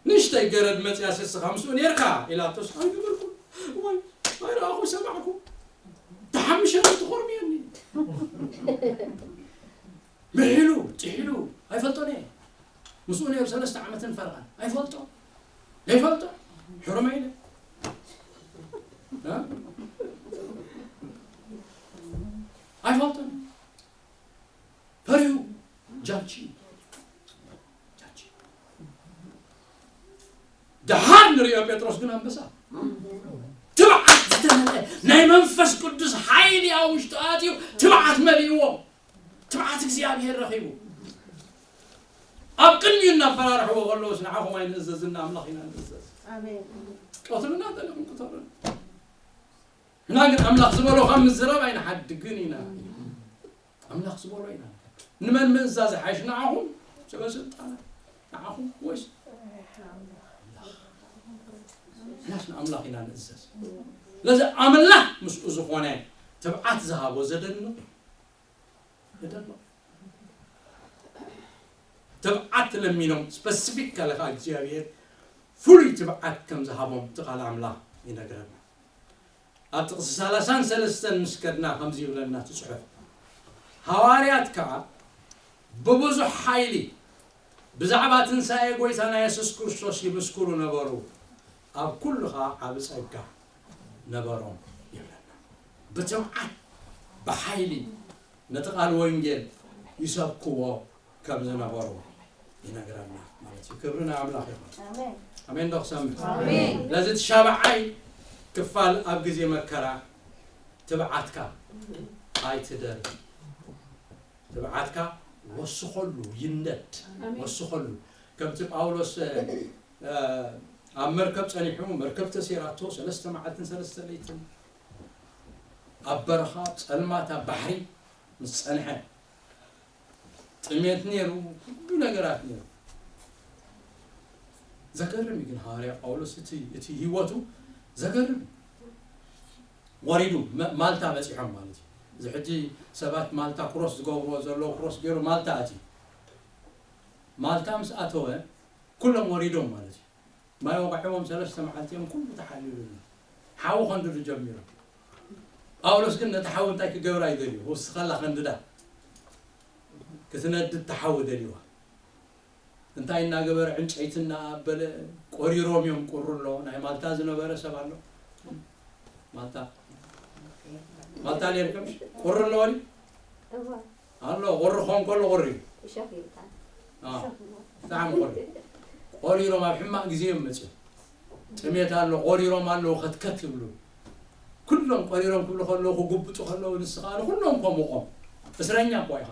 ንእሽተይ ገረድ መጽያ ስስኻ ምስኡ ኔርካ ኢላቶስ ኣይነበርኩ ወይ ኣይረኣኹ ሰማዕኩ ተሓምሸ ትኾርምየኒ ምሒሉ ጥሒሉ ኣይፈልጦን እየ ምስኡ ነይሩ ሰለስተ ዓመትን ፈረቓን ኣይፈልጦ ዘይፈልጦ ሕሩመ ኢለ እ? ኣይፈልጦን ፈሪሁ ጃልቺ ጃልቺ ደሓር ንሪኦ ጴጥሮስ ግን ኣንበሳ ትብዓት ዝተመጠ ናይ መንፈስ ቅዱስ ሓይሊ ኣብ ውሽጡ ኣትዩ ትብዓት መሊእዎ ትብዓት እግዚኣብሔር ረኺቡ ኣብ ቅድሚኡ እናፈራርሕዎ ከለውስ ንዓኹም ኣይንእዘዝን ንኣምላኽ ኢና ንእዘዝ ኣሜን። ቀትሉና ጠሊኹም ቅተሉና እና ግን ኣምላኽ ዝበሎ ካብ ምዝራብ ኣይንሓድግን ኢና ኣምላኽ ዝበሎ ኢና ንመን ምእዛዝ ይሓይሽ ንዓኹም ሰበ ስልጣናት ንዓኹም ወይስ ኣምላኽ ንኣምላኽ ኢና ንእዘዝ ስለዚ ኣምላኽ ምስኡ ዝኾነ ትብዓት ዝሃቦ ዘደንቕ እዩ ዘደንቕ ትብዓት ለሚኖም ስፐሲፊክ ካለ ከዓ እግዚኣብሔር ፍሉይ ትብዓት ከም ዝሃቦም እቲ ቃል ኣምላኽ ይነግረና ኣብ ጥቕሲ ሰላሳን ሰለስተን ምስ ከድና ከምዚ ይብለና እቲ ጽሑፍ ሃዋርያት ከዓ ብብዙሕ ሓይሊ ብዛዕባ ትንሳኤ ጎይታና የሱስ ክርስቶስ ይምስክሩ ነበሩ ኣብ ኩሉ ከዓ ዓብ ጸጋ ነበሮም ይብለና ብትብዓት ብሓይሊ ነቲ ቃል ወንጌል ይሰብክዎ ከም ዝነበሩ ይነግረና ማለት እዩ ክብሪ ናይ ኣምላኽ ይኹን ኣሜን ዶ ክሰምዕ ስለዚ እቲ ሻብዓይ ክፋል ኣብ ግዜ መከራ ትብዓትካ ኣይትደር ትብዓትካ ወስኸሉ ይንደድ ወስኸሉ ከምቲ ጳውሎስ ኣብ መርከብ ጸኒሑ መርከብ ተሴራቶ ሰለስተ መዓልትን ሰለስተ ለይትን ኣብ በረኻ ጸልማት ኣብ ባሕሪ ምስ ጸንሐ ጥሜት ነይሩ ኩሉ ነገራት ነይሩ ዘገርም እዩ ግን ሃዋርያ ጳውሎስ እቲ እቲ ህይወቱ ዘገርም እዩ ወሪዱ ማልታ በጺሖም ማለት እዩ እዚ ሕጂ ሰባት ማልታ ክሮስ ዝገብርዎ ዘለዉ ክሮስ ገይሩ ማልታ ኣትዩ ማልታ ምስ ኣተወ ኩሎም ወሪዶም ማለት እዩ ማይ ወቕዕዎም ሰለስተ መዓልቲ እዮም ኩሉ ተሓሊሉሉ ሓዊ ከንድዱ ጀሚሩ ጳውሎስ ግን ነቲ ሓዊ እንታይ ክገብራ ይደልዩ ወስኸላ ከንድዳ ክትነድድ ተሓዊ ደልዋ እንታይ እናገበረ ዕንጨይቲ እናኣበለ ቆሪሮም እዮም ቁሪ ኣሎ ናይ ማልታ ዝነበረ ሰብ ኣሎ ማልታ ማልታ ሌርከምሽ ቁሪ ኣለዎ ኣሎ ቁሪ ኾን ከሎ ቁሪ ብጣዕሚ ቁሪ ቆሪሮም ኣብ ሕማቅ ግዜ እዮም መፅኦም ጥሜት ኣሎ ቆሪሮም ኣለዉ ከትከት ይብሉ ኩሎም ቆሪሮም ክብሉ ከለዉ፣ ክጉብጡ ከለዉ፣ ንስኻ ንኹሎም ከምኦም እስረኛ እኳ ኢኻ።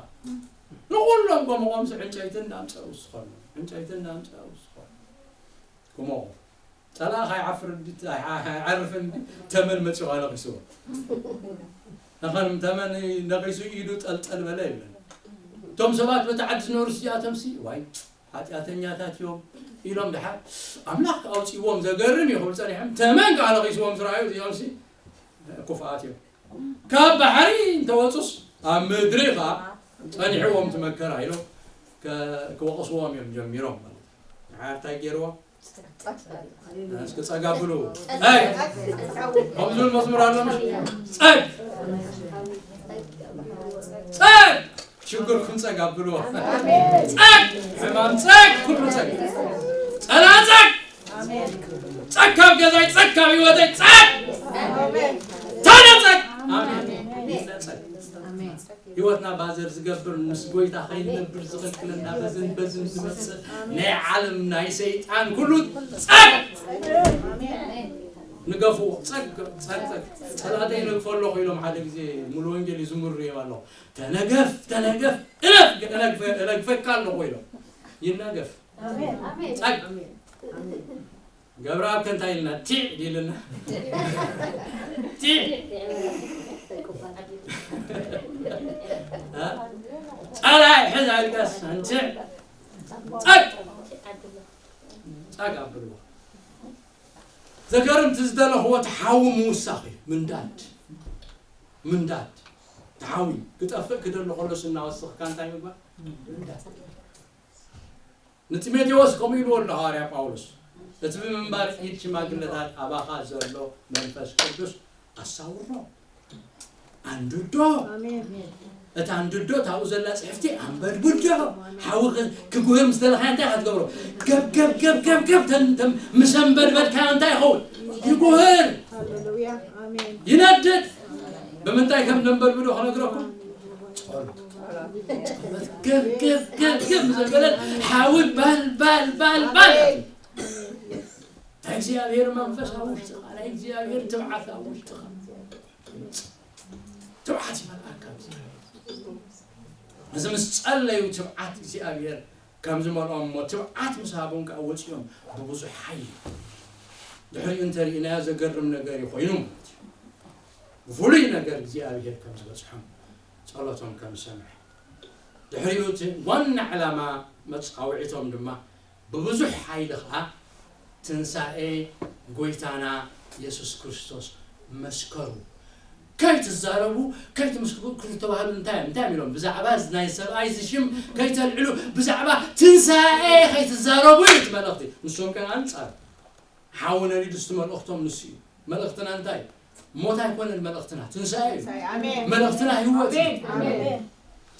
ንኹሎም ከምኦምሲ ዕንጨይቲ እንዳምጸኡ ዝስኸሉ፣ ዕንጨይቲ እንዳምጸኡ ዝስኸሉ። ከምኦም። ጸላእኻ ኣይዓፍር እንዲ-፣ ኣይ-፣ ኣይ-፣ ኣይዓርፍን እንዲ-፣ ተመን መጺኡ ኣለኺስዎ። ንኸንም ተመን ነቒሱ ኢዱ ጠልጠል በለ ይብለን። እቶም ሰባት በቲ ዓዲ ዝነበሩ እዚኣቶምሲ፣ ዋይ፣ ሓጢኣተኛታት እዮም ኢሎም ድሓር ኣምላኽ ኣውጺእዎም ዘገርም እዩ ክብል ጸኒሖም። ተመን ከኣ ኣለኺስዎም ዝረኣዩ እዚኦምሲ ክፉኣት እዮም። ካብ ባሕሪ እንተወጹስ ኣብ ምድሪ ኸኣ ጸኒሕዎም እቲ መከራ ኢሎም ከ-፣ ክወቕስዎም እዮም ጀሚሮም ማለት እዩ። ድሓር እንታይ ገይርዎም? እስኪ ጸግ ኣብሉ። ጸግ። ከምኡ ዝብል መዝሙር ኣሎ ምሽ? ጸግ። ጸግ። ሽግርኩም ጸግ ኣብልዎ። ጸግ። ሕማም ጸግ። ኩሉ ጸግ። ጸላ ጸግ። ጸግ ካብ ገዛይ፣ ጸግ ካብ ህይወተይ፣ ጸግ። ታነ ጸግ። ኣሜን። ይነ ጸግ። ህይወትና ባዘር ዝገብር፣ ምስ ጎይታ ከይንነብር ዝኽልክለና፣ በዝን በዝን ዝመጽእ ናይ ዓለም ናይ ሰይጣን ኩሉ ጸግ። ንገፍዎ። ጸግ፣ ጸግ፣ ጸግ። ጸላእተይ ይነግፎ ኣለኹ ኢሎም ሓደ ግዜ ሙሉ ወንጌል ይዝምሩ እዮም ኣለኹ። ተነገፍ፣ ተነገፍ፣ እነፍ፣ እነግፈ-፣ እነግፈካ ኣለኹ ኢሎም። ይነገፍ። ጸግ። ገብረኣብ ከ እንታይ ኢልና? ቲዕ ዲልና። ቲዕ። እ? ጸላኢ ሕዝ ኣልቀስ፣ ኣንቲዕ። ጸግ። ጸግ ኣብልዎ። ዘገርም እቲ ዝደለኽዎ እቲ ሓዊ ምውሳኽ እዩ። ምንዳድ። ምንዳድ። እቲ ሓዊ ክጠፍእ ክደሊ ከሎስ እናወሰኽካ እንታይ ምግባር? ምንዳድ። ንጢሞቴዎስ ከምኡ ኢልዎ ኣሎ ሃዋርያ ጳውሎስ፣ "እቲ ብምንባር ኢድ ሽማግለታት ኣባኻ ዘሎ መንፈስ ቅዱስ ኣሳውሮ፣ ኣንድዶ፣ ኣሜን። እታ ኣንድዶ፣ እታኡ ዘላ ጽሕፍቲ ኣንበድብዶ፣ ሓዊ ክ-፣ ክጉህር ምስ ደለኻ እንታይ ኢኻ ትገብሮ? ገብ፣ ገብ፣ ገብ፣ ገብ፣ ገብ፣ ተን-፣ ተን-፣ ምስ ኣንበድበድካዮ እንታይ ይኸውን? ይጉህር፣ ሃሌሉያ፣ ኣሜን። ይነድድ። ብምንታይ ከም ነንበድብዶ ክነግረኩም?" ጸሎት። ጸሎት ገብ፣ ገብ፣ ገብ፣ ገብ ዘበለ ሓዊ ባል፣ ባል፣ ባል፣ ባል። ናይ እግዚኣብሔር መንፈስ ኣብ ውሽጥኻ፣ ናይ እግዚኣብሔር ትብዓት ኣብ ውሽጥኻ። ትብዓት ይመልኣካ እግዚኣብሔር። እዚ ምስ ጸለዩ ትብዓት እግዚኣብሔር ከም ዝመልኦም እሞ፣ ትብዓት ምስ ሃቦም ከኣ ወጺኦም ብብዙሕ ሓይሊ። ድሕሪኡ እንተሪእናዮ ዘገርም ነገር እዩ ኮይኑ ማለት እዩ። ብፍሉይ ነገር እግዚኣብሔር ከም ዝበጽሖም፣ ጸሎቶም ከም ዝሰምዐ፣ ድሕሪኡ እቲ ዋና ዕላማ መጻውዒቶም ድማ ብብዙሕ ሓይሊ ኸኣ ትንሳኤ ጐይታና የሱስ ክርስቶስ መስከሩ። ከይትዛረቡ፣ ከይትምስክሩ ክትበሃሉ እንታይ እዮም? እንታይ እዮም ኢሎም? ብዛዕባ ናይ ሰብኣይ እዚ ሽም ከይተልዕሉ፣ ብዛዕባ ትንሳኤ ከይትዛረቡ እዩ እቲ መልእኽቲ። ንሶም ከ ኣንጻር ሓዊ ነዲዱ፣ እስቲ መልእኽቶም ንሱ እዩ። መልእኽትና እንታይ? ሞት ኣይኮነን መልእኽትና፣ ትንሳኤ እዩ። ትንሳኤ፣ ኣሜን። መልእኽትና ህይወት እዩ። ኣሜን። ኣሜን።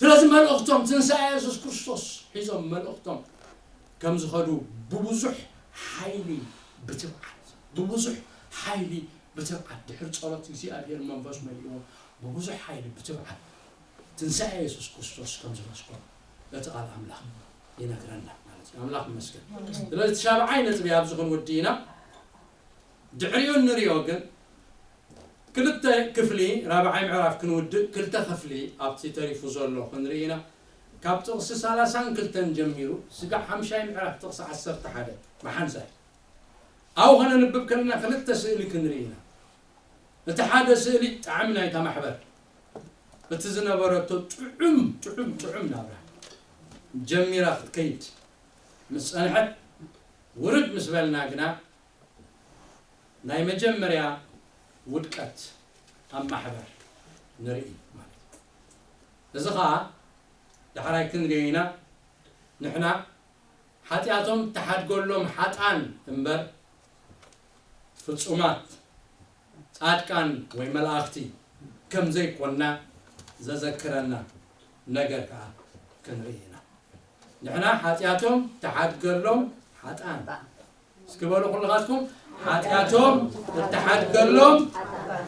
ስለዚ መልእኽቶም ትንሳኤ የሱስ ክርስቶስ ሒዞም መልእኽቶም ከም ዝኸዱ ብብዙሕ ሓይሊ ብትብዓት፣ ብብዙሕ ሓይሊ ብትብዓት፣ ድሕሪ ጸሎት እግዚኣብሔር መንፈስ መሊእዎም ብብዙሕ ሓይሊ ብትብዓት ትንሳኤ የሱስ ክርስቶስ ከም ዝመስከሩ እቲ ቃል ኣምላኽ ይነግረና ማለት እዩ። ኣምላኽ ይመስገን። ስለዚ እቲ ሻብዓይ ነጥቢ ኣብዚ ክንውዲ ኢና። ድሕሪኡ እንሪኦ ግን ክልተ ክፍሊ፣ ራብዓይ ምዕራፍ ክንውድእ ክልተ ክፍሊ ኣብቲ ተሪፉ ዘሎ ክንርኢ ኢና። ካብ ጥቕሲ ሰላሳን ክልተን ጀሚሩ ስጋዕ ሓምሻይ ምዕራፍ ጥቕሲ ዓሰርተ ሓደ ብሓንሳእ። ኣብኡ ከነንብብ ከለና ክልተ ስእሊ ክንርኢ ኢና። እቲ ሓደ ስእሊ ጣዕሚ ናይታ ማሕበር፣ እቲ ዝነበረቶ ጥዑም፣ ጥዑም፣ ጥዑም ናብራ ጀሚራ ክትከይድ ምስ ጸንሐት፣ ውርድ ምስ በልና ግና ናይ መጀመርያ ውድቀት ኣብ ማሕበር ንርኢ ማለት እዩ። እዚ ኸኣ ዳሕራይ ክንሪኦ ኢና። ንሕና ሓጢኣቶም ተሓድገሎም ሓጥኣን እምበር ፍጹማት ጻድቃን ወይ መላእኽቲ ከም ዘይኮንና ዘዘክረና ነገር ከኣ ክንርኢ ኢና። ንሕና ሓጢኣቶም ተሓድገሎም ሓጥኣን። እስኪ በሉ ኩልኻትኩም፣ ሓጢኣቶም እተሓድገሎም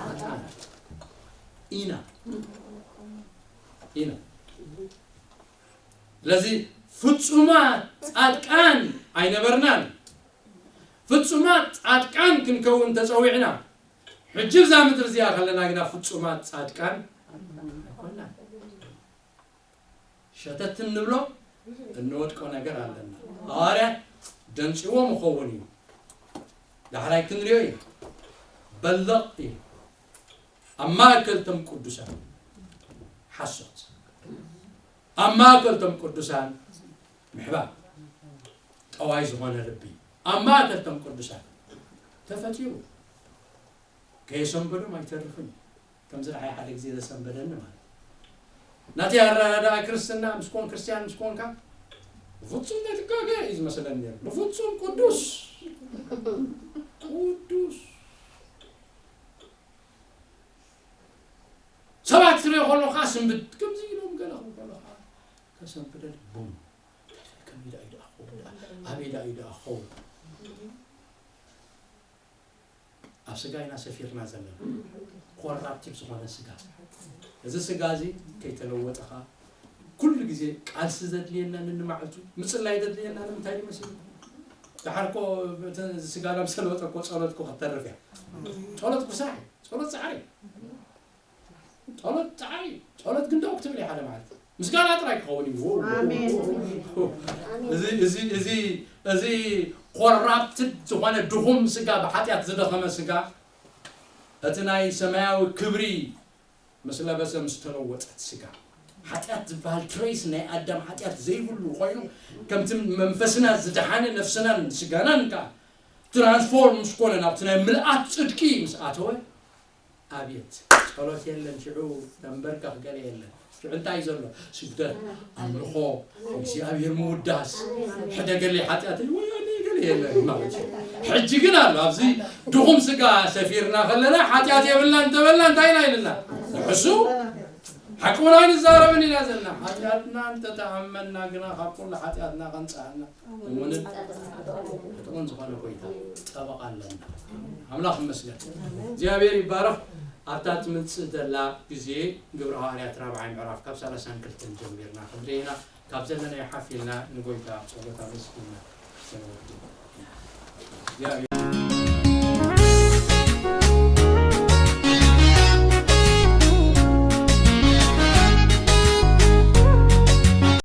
ሓጥኣን ኢና። ኢና። ስለዚ ፍጹማት ጻድቃን ኣይነበርናን። ፍጹማት ጻድቃን ክንከውን ተጸዊዕና። ሕጂ እዛ ምድሪ እዚኣ ከለና ግና ፍጹማት ጻድቃን ኣይኮናን። ሸተት እንብሎ እንወድቆ ነገር ኣለና። ሃዋርያት ደንጽዎም ይኸውን እዩ። ዳሕራይ ክንሪኦ እዩ። በለቕ እዩ። ኣብ ማእከል ቶም ቅዱሳን ሓሶት፣ ኣብ ማእከል ቶም ቅዱሳን ምሕባእ፣ ጠዋይ ዝኾነ ልቢ ኣብ ማእከል ቶም ቅዱሳን ተፈጢሩ። ከየሰንበዶም ኣይተርፍን እዩ። ከምዚ ንዓይ ሓደ ግዜ ዘሰንበደኒ ማለት እዩ። ናተይ ኣረዳድኣ ክርስትና ምስ ኮን፣ ክርስትያን ምስ ኮንካ፣ ብፍጹም ዘይትጋገ እዩ ዝመስለኒ ነይሩ። ብፍጹም ቅዱስ፣ ቅዱስ። ሰባት ክትሪኦ ከለኻ ስንብድ፣ ከምዚ ኢሎም ገለ ክብሉ ከለኻ ከሰንብደኒ፣ ቡም። ከመይ ደኣ እዩ ደኣ ክኸውን ደኣ? ኣበይ ደኣ እዩ ደኣ ክኸውን? ኣብ ስጋ ኢና ሰፊርና ዘለና። ኮራፕቲቭ ዝኾነ ስጋ። እዚ ስጋ እዚ ከይተለወጠ ኸኣ ኩሉ ግዜ ቃልሲ ዘድልየና ንንመዓልቱ፣ ምጽላይ ዘድልየና ንምንታይ እዩ መሲሉ? ደሓር እኮ እቲ ስጋ ናብ ሰለወጠ እኮ ጸሎት እኮ ክትተርፍ እያ። ጸሎት እኮ ስራሕ እዩ። ጸሎት ጻዕሪ እዩ። ጸሎት ጻዕሪ እዩ። ጸሎት ግን ደው ክትብል እያ ሓደ መዓልቲ። ምስጋና ጥራይ ክኸውን እዩ። ኣሜን። እዚ፣ እዚ፣ እዚ፣ እዚ ኮራፕትድ ዝኾነ ድኹም ስጋ፣ ብሓጢኣት ዝደኸመ ስጋ፣ እቲ ናይ ሰማያዊ ክብሪ ምስ ለበሰ፣ ምስ ተለወጠት ስጋ፣ ሓጢኣት ዝበሃል ትሬስ ናይ ኣዳም ሓጢኣት ዘይብሉ ኮይኑ፣ ከምቲ መንፈስና ዝደሓነ፣ ነፍስናን ስጋናን ከኣ ትራንስፎርም ምስ ኮነ፣ ናብቲ ናይ ምልኣት ጽድቂ ምስ ኣተወ፣ ኣብየት ጸሎት የለን፣ ሽዑ ተንበርከኽ ገለ የለን። ሽዑ እንታይ እዩ ዘሎ? ስግደት፣ ኣምልኾ፣ እግዚኣብሔር ምውዳስ፣ ሕደገለይ ሓጢኣተይ፣ ወያኔ ገለ የለን ማለት እዩ። ሕጂ ግን ኣሎ፣ ኣብዚ ድኹም ስጋ ሰፊርና ከለና፣ ሓጢኣት የብልና እንተበልና፣ እንታይ ኢና ኢልና? ንሕሱ ሓቂ እውን ኣይንዛረብን ኢና ዘለና። ሓጢኣትና እንተተኣመና ግና፣ ካብ ኩሉ ሓጢኣትና ከንጽኣና እሙንን ፍጹምን ዝኾነ ጎይታ ጠበቓ ኣለና። ኣምላኽ ይመስገን። እግዚኣብሔር ይባረኽ። ኣብታ ትምጽእ ዘላ ግዜ ግብረ ሃዋርያት ራብዓይ ምዕራፍ ካብ ሰላሳን ክልተን ጀሚርና ክንርኢ ኢና። ካብ ዘለናዮ ሓፍ ኢልና ንጎይታ ጸሎት ኣመስጊንና ክንወድእ። እግዚኣብሔር